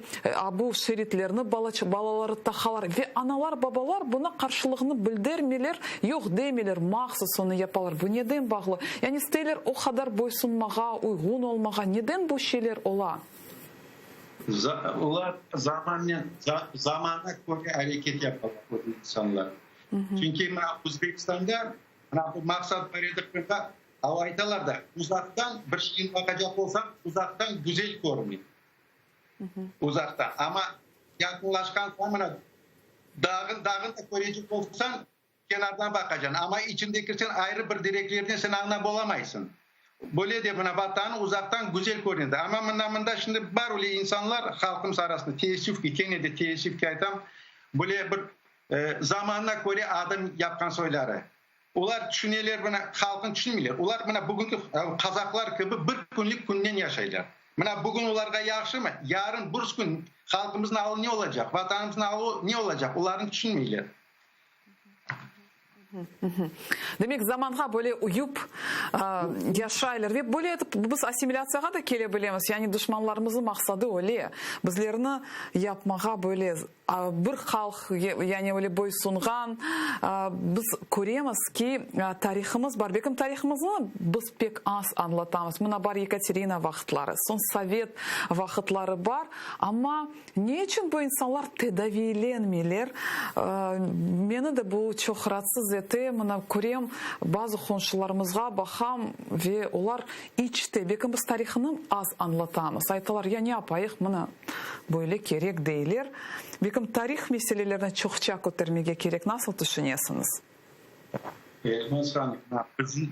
bu şeritlerni balaları taqalar ve analar, babalar buna qarşılığını bildirmeyler, yoq demeyler, mahsus onı yapalar. Bu neden bağlı? Yani isteyler o qadar boysunmağa, uyğun olmağa, neden bu şeyler ola? Olar zamannen, zamanğa köre areket yapalar o insanlar. Çünki mına Özbekistanda mına bu maqsat bar edi Qırımda, al aytalar da, uzaqtan bir şeyni baqacaq olsañ, uzaqtan güzel körüne. Uzaqtan. Amma yaqınlaşqan soñ mına dağın, dağın da körecek olsañ, Kenardan baqacañ, amma içinde kirseñ ayrı bir direklerden sen añlap olamaysıñ. Böyle de mına Vatan uzaqtan güzel körünedi. Amma mına mında şimdi bar öyle insanlar halqımız arasında, teessüf ki, kene de teessüf ki aytam, böyle bir zamanına köre adım yapqan soyları. Olar tüşüneler mına, halqnı tüşünmeyler. Olar mına bugünki qazaqlar kibi bir künlük künnen yaşaylar. Mına bugün olarğa yahşımı, yarın, burskün halqımıznıñ alı ne olacaq, Vatanımıznıñ alı ne olacaq, olarnı tüşünmeyler. Demek, zamanğa böyle uyıp yaşaylar ve böyle etip biz assimilâtsiyağa da kele bilemiz. Yani duşmanlarımıznıñ maqsadı öyle, bizlerni yapmağa böyle bir halq, yani öyle boysunğan. Biz köremiz ki, tarihımız bar. Belkim tarihımıznı biz pek az añlatamız. Mına bar Yekaterina vaqıtları, soñ sovet vaqıtları bar, amma Ne içün bu insanlar tedaviylenmeyler? Meni de bu çoq raatsız ete. Mına körem, bazı qonşularımızğa baqam ve olar iç te, belki biz tarihını az añlatamız, aytalar, ya ne yapayıq, mına böyle kerek deyler. Belki tarih meselelerini çoqça kötermege kerek, nasıl tüşünesiñiz? Elmaz hanım,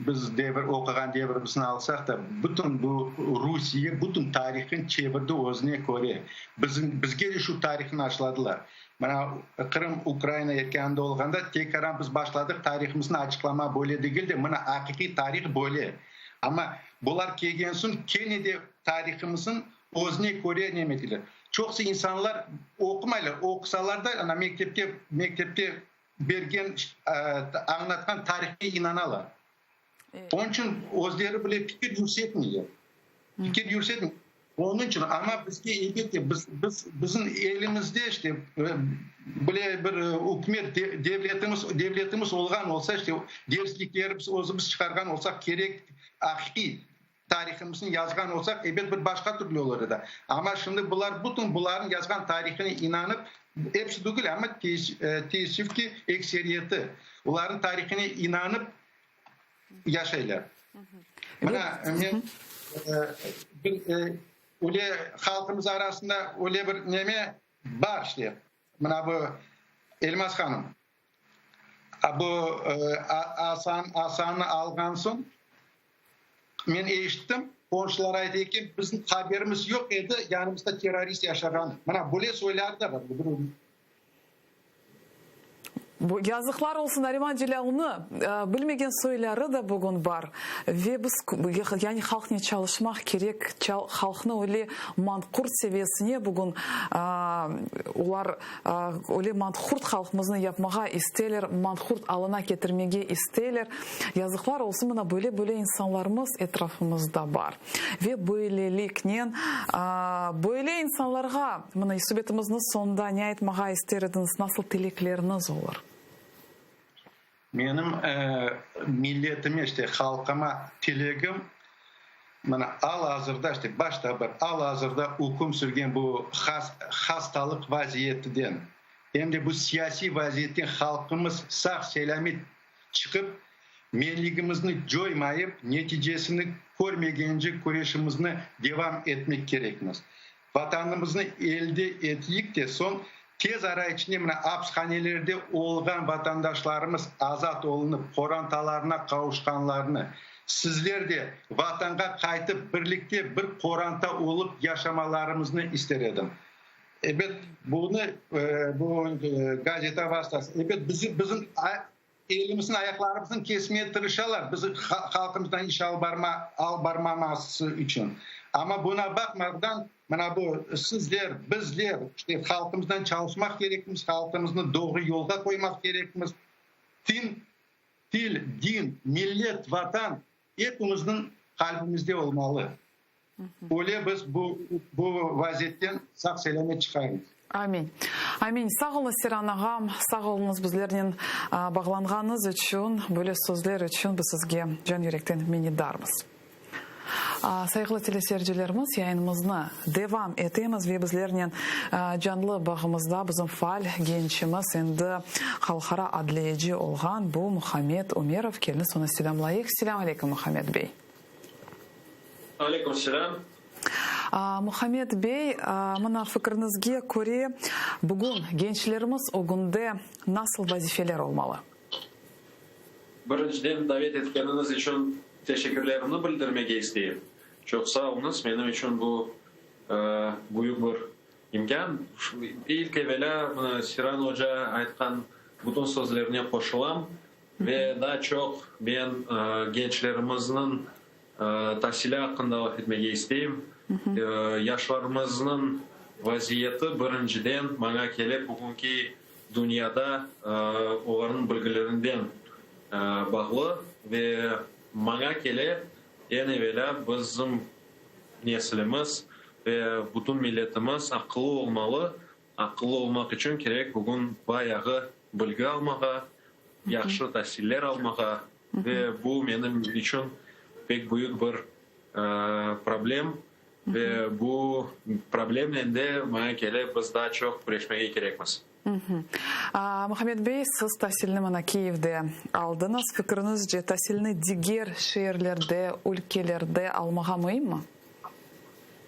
biz devir, oquğan devirimizni alsaq da, bütün bu Rusiye bütün tarihın çevirdi özüne köre. Bizim, bizge de şu tarihni aşladılar. Mına, Qırım Ukraina erkânında olğanda tekaran biz başladıq tarihımıznı açıqlama, böyle degil de, mına, aqiqiy tarih böyle. Amma bular kelgen soñ kene de tarihımıznıñ özüne köre neme eteler. Çoqusı insanlar oqumaylar, oqusalar da, ana, mektepte, mektepte bergen, añlatqan tarihke inanalar. Onıñ içün özleri bile fikir yürsetmeyler. Fikir yürsetmey. Onıñ içün, amma bizge elbette, biz, biz, bizim elimizde işte bile bir ükümet, devletimiz, devletimiz olğan olsa, işte derslikleri biz özümiz çıqarğan olsaq kerek, aqiqiy tarihımıznı yazğan olsaq, ebet, bir başqa türlü olur edi. Amma şimdi bular bütün bularnıñ yazğan tarihine inanıp, episi degil, amma teessüf ki, ekseriyeti olarnıñ tarihine inanıp yaşaylar. Mına, men bir öyle halqımız arasında öyle bir neme bar işte, mına bu Elmaz hanım. Bu Asan, Asannı alğan soñ men eşittim, qonşular ayta eken, bizim haberimiz yoq edi, yanımızda terrorist yaşağanı. Mına böyle soyları da bar. Yazıqlar olsun Nariman Celâlnı bilmegen soyları da bugün bar. Ve biz, yani halqnen çalışmaq kerek, halqnı öyle manqurt seviyesine bugün olar öyle manqurt halqımıznı yapmağa isteyler, manqurt alına ketirmege isteyler. Yazıqlar olsun, mına böyle-böyle insanlarımız etrafımızda bar. Ve böyleliknen, böyle insanlarğa, mına subetimizniñ soñunda ne aytmağa ister ediñiz, nasıl tilekleriniz olur? Menim milletime, işte, halqıma tilegim, mına al-azırda, işte, başta bir al-azırda üküm sürgen bu hastalıq vaziyetiden, em de bu siyasiy vaziyetten halqımız sağ-selâmet çıqıp, menligimizni coymayıp, neticesini körmegence küreşimizni devam etmek kerekmiz. Vatanımıznı elde etiyik de, soñ tez ara içinde mına apishanelerde olğan vatandaşlarımız azat olunıp, qorantalarına qavuşqanlarını, sizler de Vatanğa qaytıp, birlikte bir qoranta olıp yaşamalarımıznı ister edim. Ebet, bunı bu gazeta vastası, ebet, bizi, bizim elimizniñ, ayaqlarımıznı kesmeye tırışalar, bizi halqımızdan iş alıp barma, alıp barmaması içün. Amma buna baqmadan, mına bu sizler, bizler, işte, halqımızdan çalışmaq kerekmiz, halqımıznı doğru yolğa qoymaq kerekmiz. Tin, til, din, millet, Vatan epimizniñ qalbimizde olmalı. Öyle biz bu bu vaziyetten sağ-selâmet çıqarmız. Amin. Amin. Sağ oluñız, Seyran ağam, sağ oluñız bizlernen bağlanğanıñız içün, böyle sözler içün biz sizge can-yürekten minnetdarmız. Sayğılı teleseyircilerimiz, yayınımıznı devam etemiz ve bizlernen canlı bağımızda bizim faal gençimiz, endi halqara adliyeci olğan bu Muhammed Ümerov. Keliñiz, onı selâmlayıq. Selâm aleyküm, Muhammed bey. Aleyküm selâm. Muhammed bey, mına fikriñizge köre, bugün gençlerimiz ögünde nasıl vazifeler olmalı? Birinciden, davet etkeniñiz içün teşekkürlerimni bildirmege isteyim. Çoq sağ oluñız, menim içün bu büyük bir imkân. İlk evelâ, mına Seyran oca aytqan bütün sözlerine qoşulam. Ve daa çoq men gençlerimizniñ tasili aqqında laf etmege isteyim. Yaşlarımıznıñ vaziyeti, birinciden, maña kele, bugünki dünyada olarnıñ bilgilerinden bağlı. Ve maña kele, eñ evelâ bizim neslimiz ve bütün milletimiz aqıllı olmalı. Aqıllı olmaq içün kerek bugün bayağı bilgi almağa, yahşı tasiller almağa ve bu menim içün pek büyük bir problem ve bu problemnen de, maña kele, biz daa çoq küreşmege kerekmiz. Muhammed bey, siz tasilni mına Kiyevde aldıñız. Fikriñizce, tasilni diger şeerlerde, ülkelerde almağa müimmi?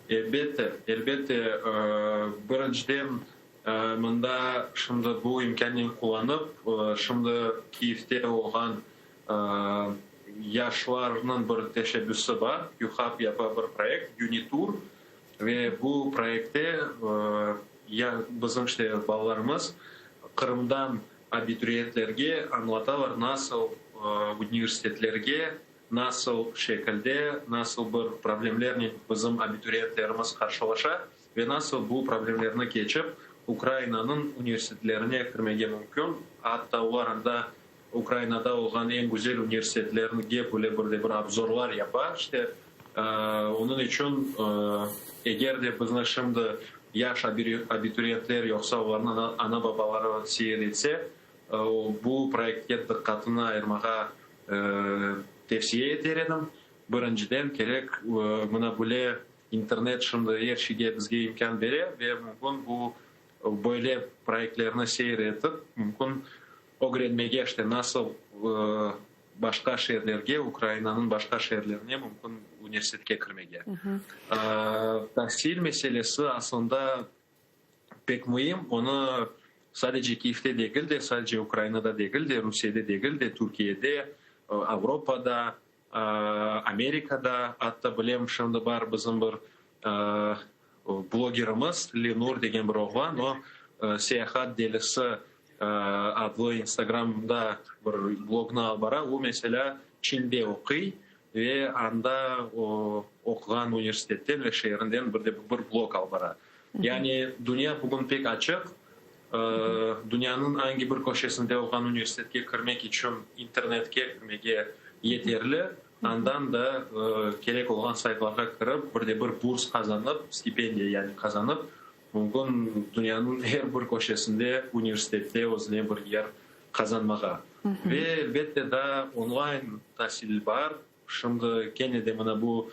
Elbette, elbette. Birinciden, mında şimdi bu imkânnen qullanıp, şimdi Kiyevde olğan yaşlarnıñ bir teşebbüsi bar, QHub yapa bir proyekt, Unitur, ve bu proyektte bizim işte balalarımız Qırımdan abituriyentlerge añlatalar, nasıl universitetlerge Nasıl şekilde, nasıl bir problemlernen bizim abituriyentlerimiz qarşılaşa ve nasıl bu problemlerni keçip, Ukrainanıñ universitetlerine kirmege mümkün, atta olar anda Ukrainada olğan eñ güzel universitetlerge bile bir de bir obzorlar yapa. İşte, onıñ içün, eger de bizni şimdi yaş abituriyentler yoqsa olarnıñ ana-babaları seyir etse, bu proyektke diqqatını ayırmağa Tevsiye eter edim. Birinciden, kerek, mına böyle internet şimdi er şeyge bizge imkân bere ve mümkün bu böyle proyektlerni seyir etip, mümkün ögrenmege, işte, nasıl başqa şeerlerge, Ukrainanıñ başqa şeerlerine mümkün universitetke kirmege. Tasil meselesi aslında pek müim, onı sadece Kiyevde degil de, sadece Ukrainada degil de, Rusiyede degil de, Türkiyede, Avropada, Amerikada, atta bilem, şimdi bar bizim bir blogerimiz Lenur degen bir oğlan, o, seyahat delisi. adlı Instagramda bir blognı alıp bara, o, meselâ, Çinde oquy ve anda oquğan universitetten ve şeerinden bir de bir blog alıp bara. Yani dünya bugün pek açıq, dünyanıñ angi bir köşesinde olğan universitetke kirmek içün internetke kirmege yeterli, andan da kerek olğan saytlarğa kirip, bir de bir burs qazanıp, stipendiya yani qazanıp, mümkün dünyanıñ er bir köşesinde universitette özüne bir yer qazanmağa. Ve elbette daa onlayn tasil bar. Şimdi kene de mına bu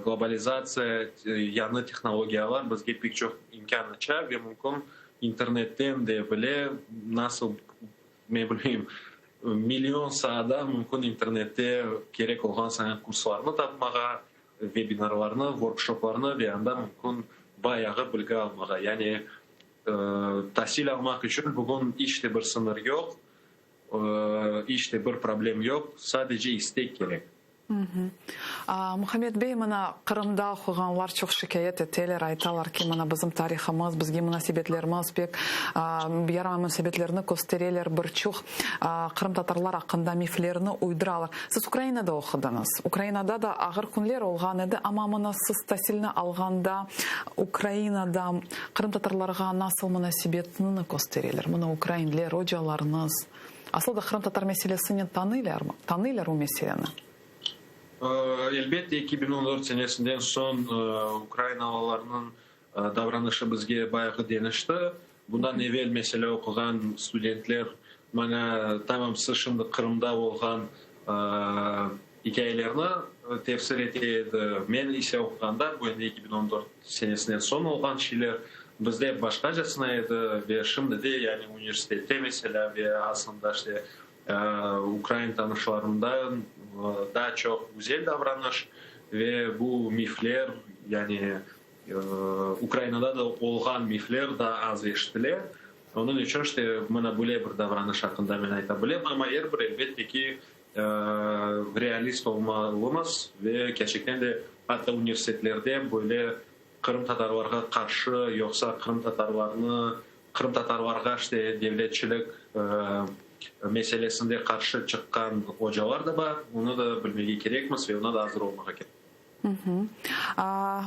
globalizatsiya, yañı tehnologiyalar bizge pek çoq imkân aça ve mümkün internetten de bile nasıl, men bilmeyim, million saada mümkün internette kerek olğan saña kurslarnı tapmağa, vebinarlarnı, workshoplarnı ve anda mümkün bayağı bilgi almağa. Yani tasil almaq içün bugün iç de bir sıñır yoq. İç de bir problem yoq, sadece istek kerek. Muhammed bey, mına Qırımda oquğanlar çoq şikâyet eteler, aytalar ki, mına bizim tarihımız, bizge munasebetlerimiz pek yaramay munasebetlerni köstereler, bir çoq qırımtatarlar aqqında miflerni uyduralar. Siz Ukrainada oqudıñız, Ukrainada da ağır künler olğan edi, amma mına siz tasilni alğanda Ukrainada Qırımtatarlarğa nasıl munasebetni köstereler? Mına ukrainler, ocalarıñız, asıl da qırımtatar meselesinen tanıylarmı, tanıylar o meseleni? Elbette, 2014 senesinden soñ ukrainalılarnıñ davranışı bizge bayağı deñişti. Bundan evel, meselâ, oquğan studentler maña, tamam, siz şimdi Qırımda olğan ikâyelerni tefsir ete edi. Men ise oquğanda, bu endi 2014 senesinden soñ olğan şeyler, bizde başqacasına edi ve şimdi de, yani universitette, meselâ, ve aslında işte ukrain tanışlarımda daa çoq güzel davranış ve bu mifler, yani Ukrainada da olğan mifler daa az eşitile. Onıñ içün işte mına böyle bir davranış aqqında men ayta bilem, amma er bir, elbette ki, realist olmalımız ve kerçekten de atta universitetlerde böyle qırımtatarlarğa qarşı yoqsa qırımtatarlarnı qırımtatarlarğa işte devletçilik meselesinde qarşı çıqqan ocalar da bar, onı da bilmege kerekmiz ve oña da azır olmağa kerek.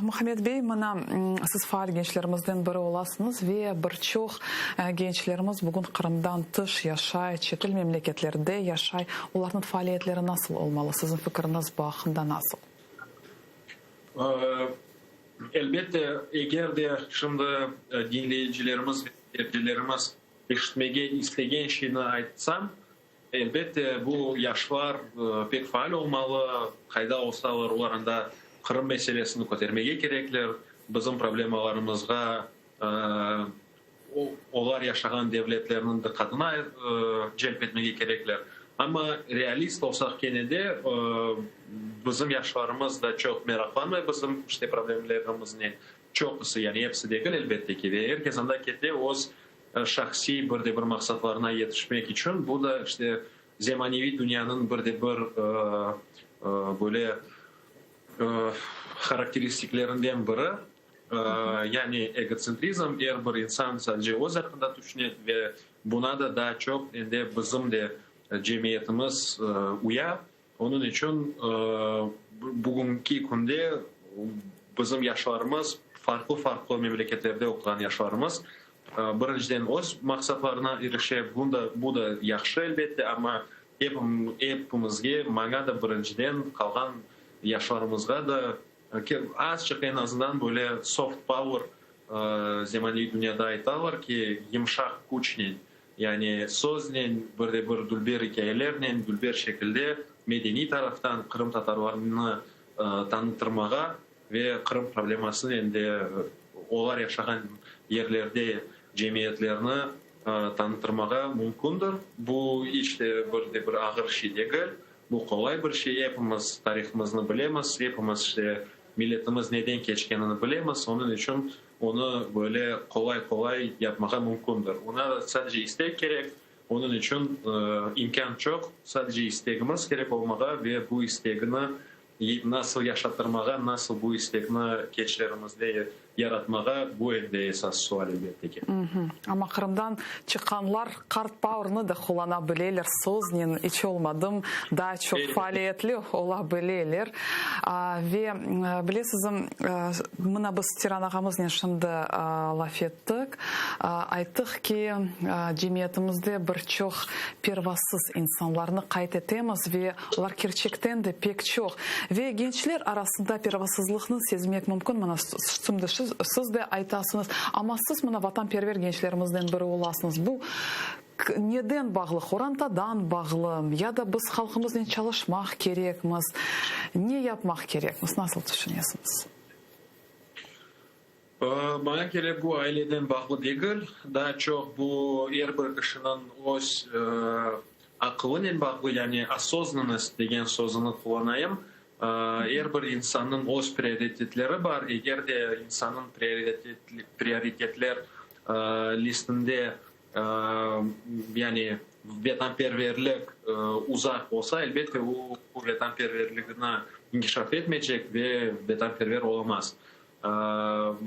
Muhammed bey, mına, siz faal gençlerimizden biri olasıñız ve bir çoq gençlerimiz bugün Qırımdan tış yaşay, çetel memleketlerde yaşay. Olarnıñ faaliyetleri nasıl olmalı? Siziñ fikiriñiz bu aqqında nasıl? Elbette, eger de şimdi diñleyicilerimiz ve seyircilerimiz eşitmege istegen şeyni aytsam, Elbette, bu yaşlar pek faal olmalı, qayda olsalar, olar anda Qırım meselesini kötermege kerekler, bizim problemalarımızğa olar yaşağan devletlerniñ diqqatını celp etmege kerekler. Amma realist olsaq kene de, bizim yaşlarımız da çoq meraqlanmay bizim işte problemlerimiznen, çoqusı, yani episi degil, elbette ki, ve er kes anda kete öz şahsiy bir de bir maqsatlarına yetişmek içün, bu da işte zemaneviy dünyanıñ bir de bir böyle harakteristiklerinden biri, yani egotsentrizm, er bir insan sadece öz aqqında tüşüne ve buna da daa çoq endi bizim de cemiyetimiz uya. Onıñ içün bugünki künde bizim yaşlarımız, farqlı-farqlı memleketlerde oquğan yaşlarımız, birinciden öz maqsatlarına irişe, bu da yahşı, elbette, amma epimizge, maña da birinciden, qalğan yaşlarımızğa da azçıq eñ azından böyle soft power, zemaneviy dünyada aytalar ki, yımşaq küçnen, Yani söznen, bir de bir dülber ikâyelernen, dülber şekilde medeniy taraftan qırımtatarlarnı tanıtırmağa ve Qırım problemasını endi olar yaşağan yerlerde cemiyetlerni tanıtırmağa mümkündir. Bu iç de bir de bir ağır şey degil, bu qolay bir şey. Epimiz tarihımıznı bilemiz, epimiz işte milletimiz neden keçkenini bilemiz, onıñ içün Onı böyle qolay-qolay yapmağa mümkündir. Oña sadece istek kerek, onıñ içün imkân çoq, sadece istegimiz kerek olmağa ve bu istegini nasıl yaşatırmağa, nasıl bu istekni gençlerimizde. Yaratmağa, bu endi esas sual, elbette ki. Amma Qırımdan çıqqanlar qart power-nı da qullana bileler, söznen iç olmadım, daa çoq faaliyetli ola bileler. Ve, bilesizm, mına biz Tiran ağamıznen şimdi laf ettik, ayttıq ki, cemiyetimizde bir çoq pervasız insanlarnı qayd etemiz ve Olar kerçekten de pek çoq. Ve gençler arasında pervasızlıqnı sezmek mümkün, mına şimdi siz de aytasıñız, amma siz mına vatanperver gençlerimizden biri olasıñız. Bu neden bağlı, qorantadan bağlı ya da biz halqımıznen çalışmaq kerekmiz, ne yapmaq kerekmiz, nasıl tüşünesiñiz? Maña kele, bu aileden bağlı degil, daa çoq bu er bir kişiniñ öz aqılınen bağlı, yani osoznannost degen sözüni qullanayım. Er bir insannıñ öz prioritetleri bar, eger de insannıñ prioritetler listinde yani vetanperverlik uzaq olsa, elbette, o vetanperverligini inkişaf etmeycek ve vetanperver olamaz.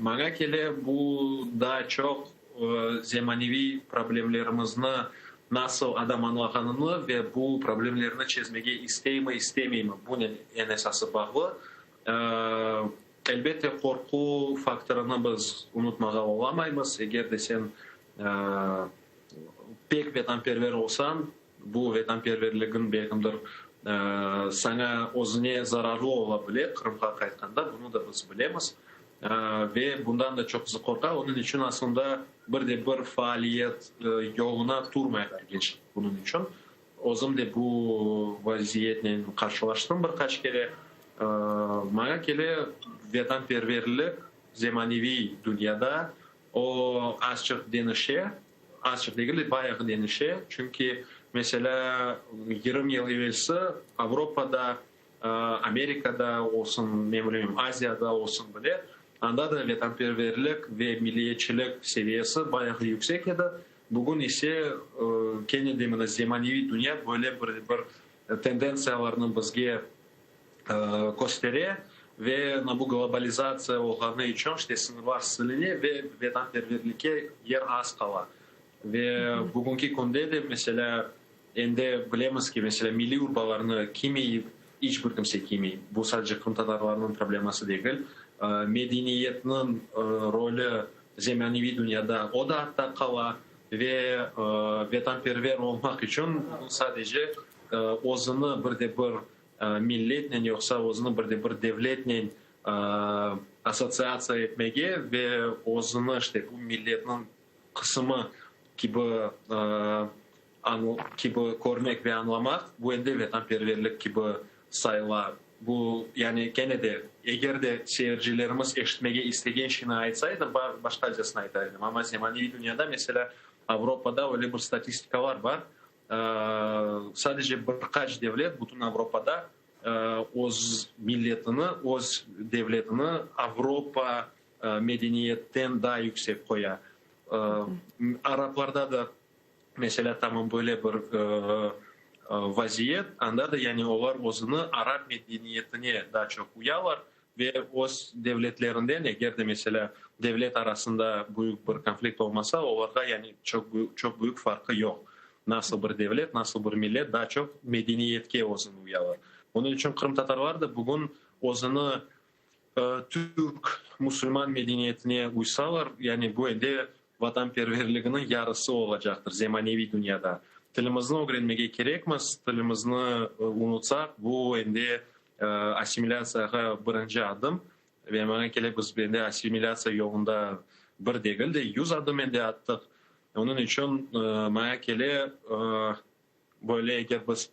Maña kele, bu daa çoq zemaneviy problemlerimizni nasıl adam añlağanını ve bu problemlerni çezmege isteymi, istemeymi, bunen eñ esası bağlı. Elbette, qorqu faktorını biz unutmağa olamaymız. Eger de sen pek vetanperver olsañ, Bu vetanperverligiñ belkimdir saña özüne zararlı ola bile, Qırımğa qaytqanda, bunı da biz bilemiz. Ve bundan da çoqusı qorqa, onıñ içün aslında bir de bir faaliyet yoluna turmaylar gençler bunıñ içün. Özüm de bu vaziyetnen qarşılaştım bir qaç kere. Maña kele, vetanperverlik zemaneviy dünyada o azçıq deñişe. Azçıq degil de, bayağı deñişe. Çünki, meselâ, 20 yıl evelsi Avropada, Amerikada olsun, men bilmeyim, Aziyada olsun bile, anda da vetanperverlik ve milliyetçilik seviyesi bayağı yüksek edi. Bugün ise, kene de mına zemaneviy dünya böyle bir bir tendentsiyalarnı bizge köstere ve bu globalizatsiya olğanı içün işte sıñırlar siline ve vetanperverlikke yer az qala. Ve bugünki künde de, meselâ, endi bilemiz ki, meselâ, milliy urbalarnı kiymey, iç bir kimse kiymey. Bu sadece qırımtatarlarnıñ probleması degil. Medeniyetniñ rolü zemaneviy dünyada o da artta qala ve vetanperver olmaq içün sadece özüni bir de bir milletnen yoqsa özüni bir de bir devletnen assotsiatsiya etmege ve özüni işte bu milletniñ qısımı kibi kibi körmek ve añlamaq, bu endi vetanperverlik kibi sayıla. Bu, yani kene de, eger de seyircilerimiz eşitmege istegen şeyni aytsaydım, başqacasını aytar edim. Amma zemaneviy dünyada, meselâ, Avropada öyle bir statistikalar bar, Sadece bir qaç devlet bütün Avropada öz milletini, öz devletini Avropa medeniyetten daa yüksek qoya. Araplarda da, meselâ, tamam böyle bir vaziyet, anda da yani olar özüni arap medeniyetine daa çoq uyalar Ve öz devletlerinden, eger de, meselâ, devlet arasında büyük bir konflikt olmasa, olarğa yani çoq çoq büyük farqı yoq. Nasıl bir devlet, nasıl bir millet, daa çoq medeniyetke özüni uyalar. Onıñ içün qırımtatarlar da bugün özüni türk, musulman medeniyetine uysalar, yani bu ende vatanperverliginiñ yarısı olacaqtır zemaneviy dünyada. Tilimizni ögrenmege kerekmiz, tilimizni unutsaq, bu ende Assimilâtsiyağa birinci adım, ve maña kele, biz endi assimilâtsiya yolunda bir degil de, 100 adım endi attıq. Onıñ içün maña kele, böyle eger biz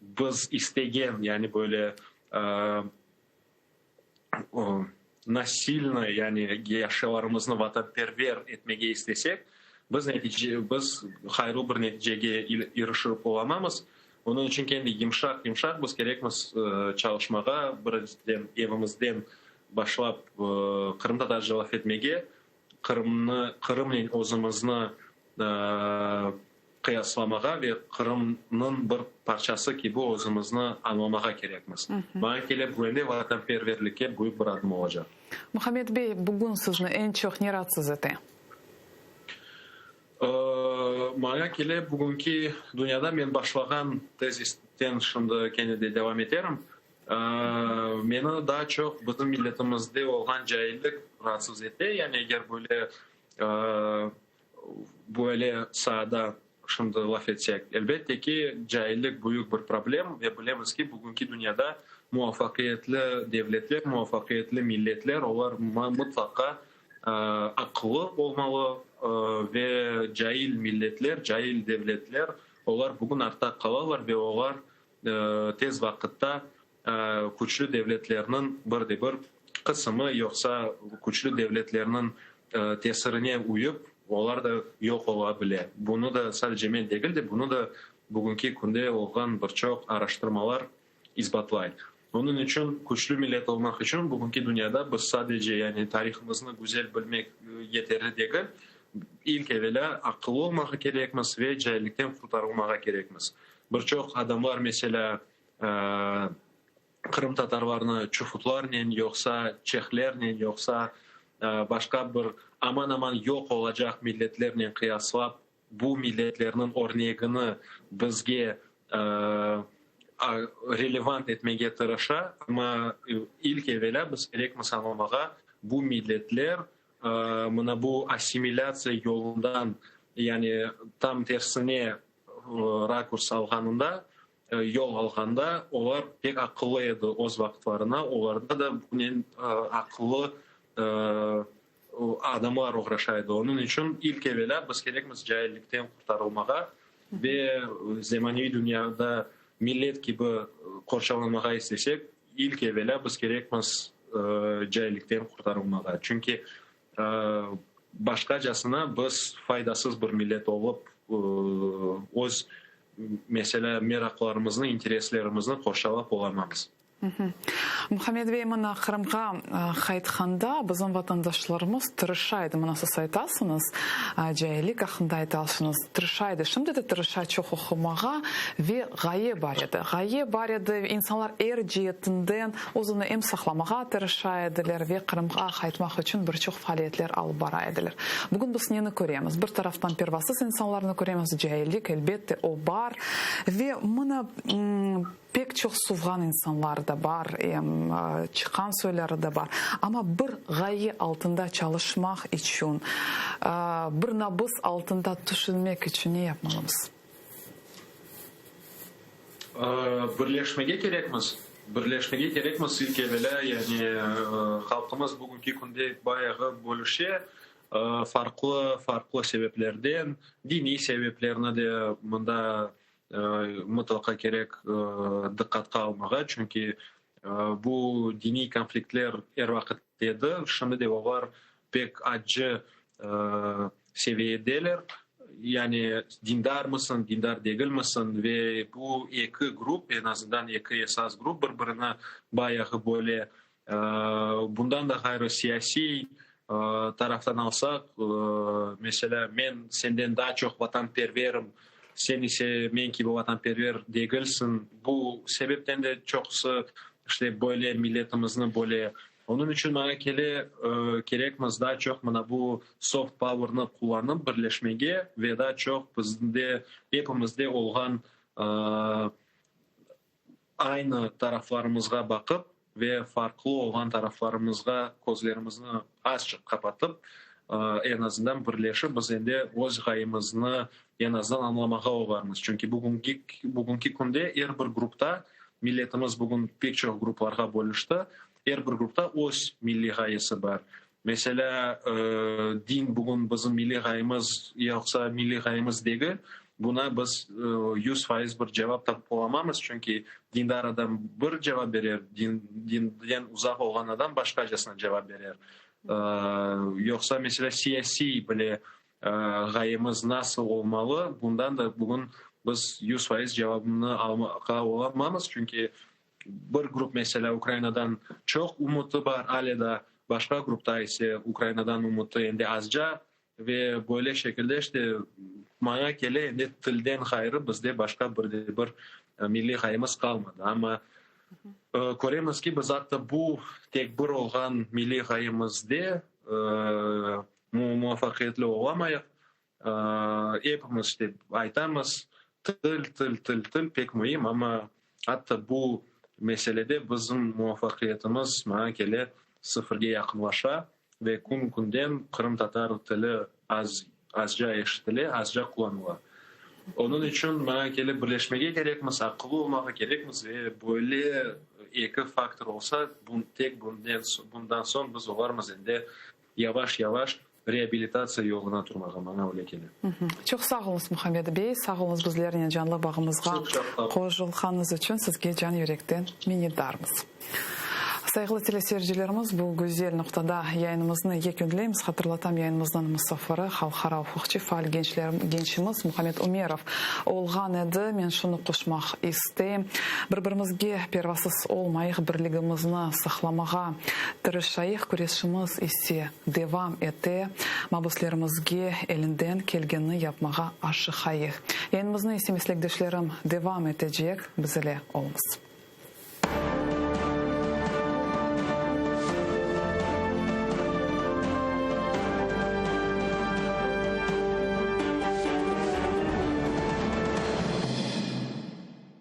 biz istegen, yani böyle nasilno, yani yaşlarımıznı vatanperver etmege istesek, biz netice, biz hayırlı bir neticege irişip olamamız. Onıñ içün kendi yımşaq, yımşaq biz kerekmiz çalışmağa, birinciden evimizden başlap qırımtatarca laf etmege, Qırımnı, Qırımnen özümizni. qıyaslamağa ve Qırımnıñ bir parçası kibi özümizni añlamağa kerekmiz. Maña kele, bu ende vatanperverlikke büyük bir adım olacaq. Muhammed bey, bugün sizni eñ çoq ne raatsız ete? Maña kele, bugünki dünyada men başlağan tezisten şimdi kene de devam eterim. Meni daa çoq bizim milletimizde olğan caillik raatsız ete. Yani eger böyle böyle saada şimdi laf etsek, elbette ki, caillik büyük bir problem ve bilemiz ki, bugünki dünyada muvafaqiyetli devletler, muvafaqiyetli milletler, olar mıtlaqa aqıllı olmalı ve cail milletler, cail devletler, olar bugün artta qalalar ve olar tez vaqıtta küçlü devletlerniñ bir de bir qısımı yoqsa küçlü devletlerniñ tesirine uyıp, olar da yoq ola bile. Bunı da sadece men degil de, bunı da bugünki künde olğan bir çoq araştırmalar isbatlay. Onıñ içün küçlü millet olmaq içün bugünki dünyada biz sadece yani tarihımıznı güzel bilmek yeterli degil, ilk evelâ aqıllı olmağa kerekmiz ve caillikten qurtarılmağa kerekmiz. Bir çoq adamlar, meselâ, qırımtatarlarnı çufutlarnen, yoqsa çehlernen, yoqsa başqa bir aman-aman yoq olacaq milletlernen qıyaslap, bu milletlerniñ örnegini bizge relevant etmege tırışa, amma ilk evelâ biz kerekmiz añlamağa, bu milletler mına bu assimilâtsiya yolundan, yani tam tersine rakurs alğanında, yol alğanda, olar pek aqıllı edi öz vaqıtlarına, olarda da bunen aqıllı adamlar oğraşa edi. Onıñ içün ilk evelâ biz kerekmiz caillikten qurtarılmağa ve zemaneviy dünyada millet kibi qorçalanmağa istesek, ilk evelâ biz kerekmiz caillikten qurtarılmağa. Çünki başqacasına biz faydasız bir millet olıp, öz, meselâ, meraqlarımıznı, intereslerimizni qorçalap olamamız. Muhammed bey, mına Qırımğa qaytqanda bizim vatandaşlarımız tırışa edi, mına siz aytasıñız, caillik aqqında aytasıñız, tırışa edi, şimdi de tırışa çoq oqumağa ve ğaye bar edi. Ğaye bar edi, insanlar er ceetinden özüni em saqlamağa tırışa ediler ve Qırımğa qaytmaq içün bir çoq faaliyetler alıp bara ediler. Bugün biz neni köremiz? Bir taraftan pervasız insanlarnı köremiz, caillik, elbette, o bar ve mına Pek çoq suvğan insanlar da bar, em çıqqan soyları da bar. Amma bir ğaye altında çalışmaq içün, bir nabız altında tüşünmek içün ne yapmalımız? Birleşmege kerekmiz. Birleşmege kerekmiz ilk evelâ, yani halqımız bugünki künde bayağı bölüşe, farqlı farqlı sebeplerden, diniy sebeplerni de mında mıtlaqa kerek diqqatqa almağa, çünki bu diniy konfliktler er vaqıt edi, şimdi de olar pek accı seviyedeler. Yani dindarmısıñ, dindar degilmisiñ ve bu eki grup, eñ azından eki esas grup bir-birini bayağı böle. Bundan da ğayrı siyasiy taraftan alsaq, meselâ, men senden daa çoq vatanperverim, sen ise men kibi vatanperver degilsiñ. Bu sebepten de çoqusı işte böyle milletimizni böle. Onıñ içün maña kele, kerekmiz daa çoq mına bu soft power'nı qullanıp birleşmege ve daa çoq bizde, epimizde olğan Aynı taraflarımızğa baqıp ve farqlı olğan taraflarımızğa közlerimizni azçıq qapatıp, eñ azından birleşip, biz endi öz ğayemizni eñ azından añlamağa olarmız. Çünki bugünki bugünki künde er bir grupta, milletimiz bugün pek çoq gruplarğa bölüşti, er bir grupta öz milliy ğayesi bar. Meselâ, din bugün bizim milliy ğayemiz yoqsa milliy ğayemiz degil, buna biz 100% bir cevap tapıp olamamız, çünki dindar adam bir cevap berer, dinden uzaq olğan adam başqacasına cevap berer. Yoqsa, meselâ, siyasiy bile ğayemiz nasıl olmalı, bundan da bugün biz 100% cevabını almağa olamamız, çünki Bir grup, meselâ, Ukrainadan çoq ümüti bar, ale da başqa grupta ise Ukrainadan ümüti endi azca. Ve böyle şekilde işte maña kele, endi tilden ğayrı bizde başqa bir de bir milliy ğayemiz qalmadı. Amma köremiz ki, biz atta bu tek bir olğan milliy ğayemizde muvafaqiyetli olamayıq. Epimiz işte aytamız, til, til, til, til pek müim, amma atta bu meselede bizim muvafaqiyetimiz, maña kele, sıfırge yaqınlaşa ve kün-künden qırımtatar tili az, azca eşitile, azca qullanıla. Onıñ içün, maña kele, birleşmege kerekmiz, aqıllı olmağa kerekmiz ve böyle eki faktor olsa, tek bundan soñ biz olarmız endi yavaş-yavaş reabilitatsiya yoluna turmağa, maña öyle kele. Çoq sağ oluñız, Muhammed bey, sağ oluñız bizlernen canlı bağımızğa qoşulğanıñız içün sizge can yürekten minnetdarmız. Sayğılı teleseyircilerimiz, bu güzel noqtada yayınımıznı yekünleymiz. Hatırlatam, yayınımıznıñ musafiri, halqara uquqçı, faal gençimiz Muhammed Umerov olğan edi. Men şunı qoşmaq isteyim, bir-birimizge pervasız olmayıq, birligimizni saqlamağa tırışayıq, küreşimiz ise devam ete, mabüslerimizge elinden kelgenini yapmağa aşıqayıq. Yayınımıznı ise meslekdeşlerim devam etecek, biz ile oluñız.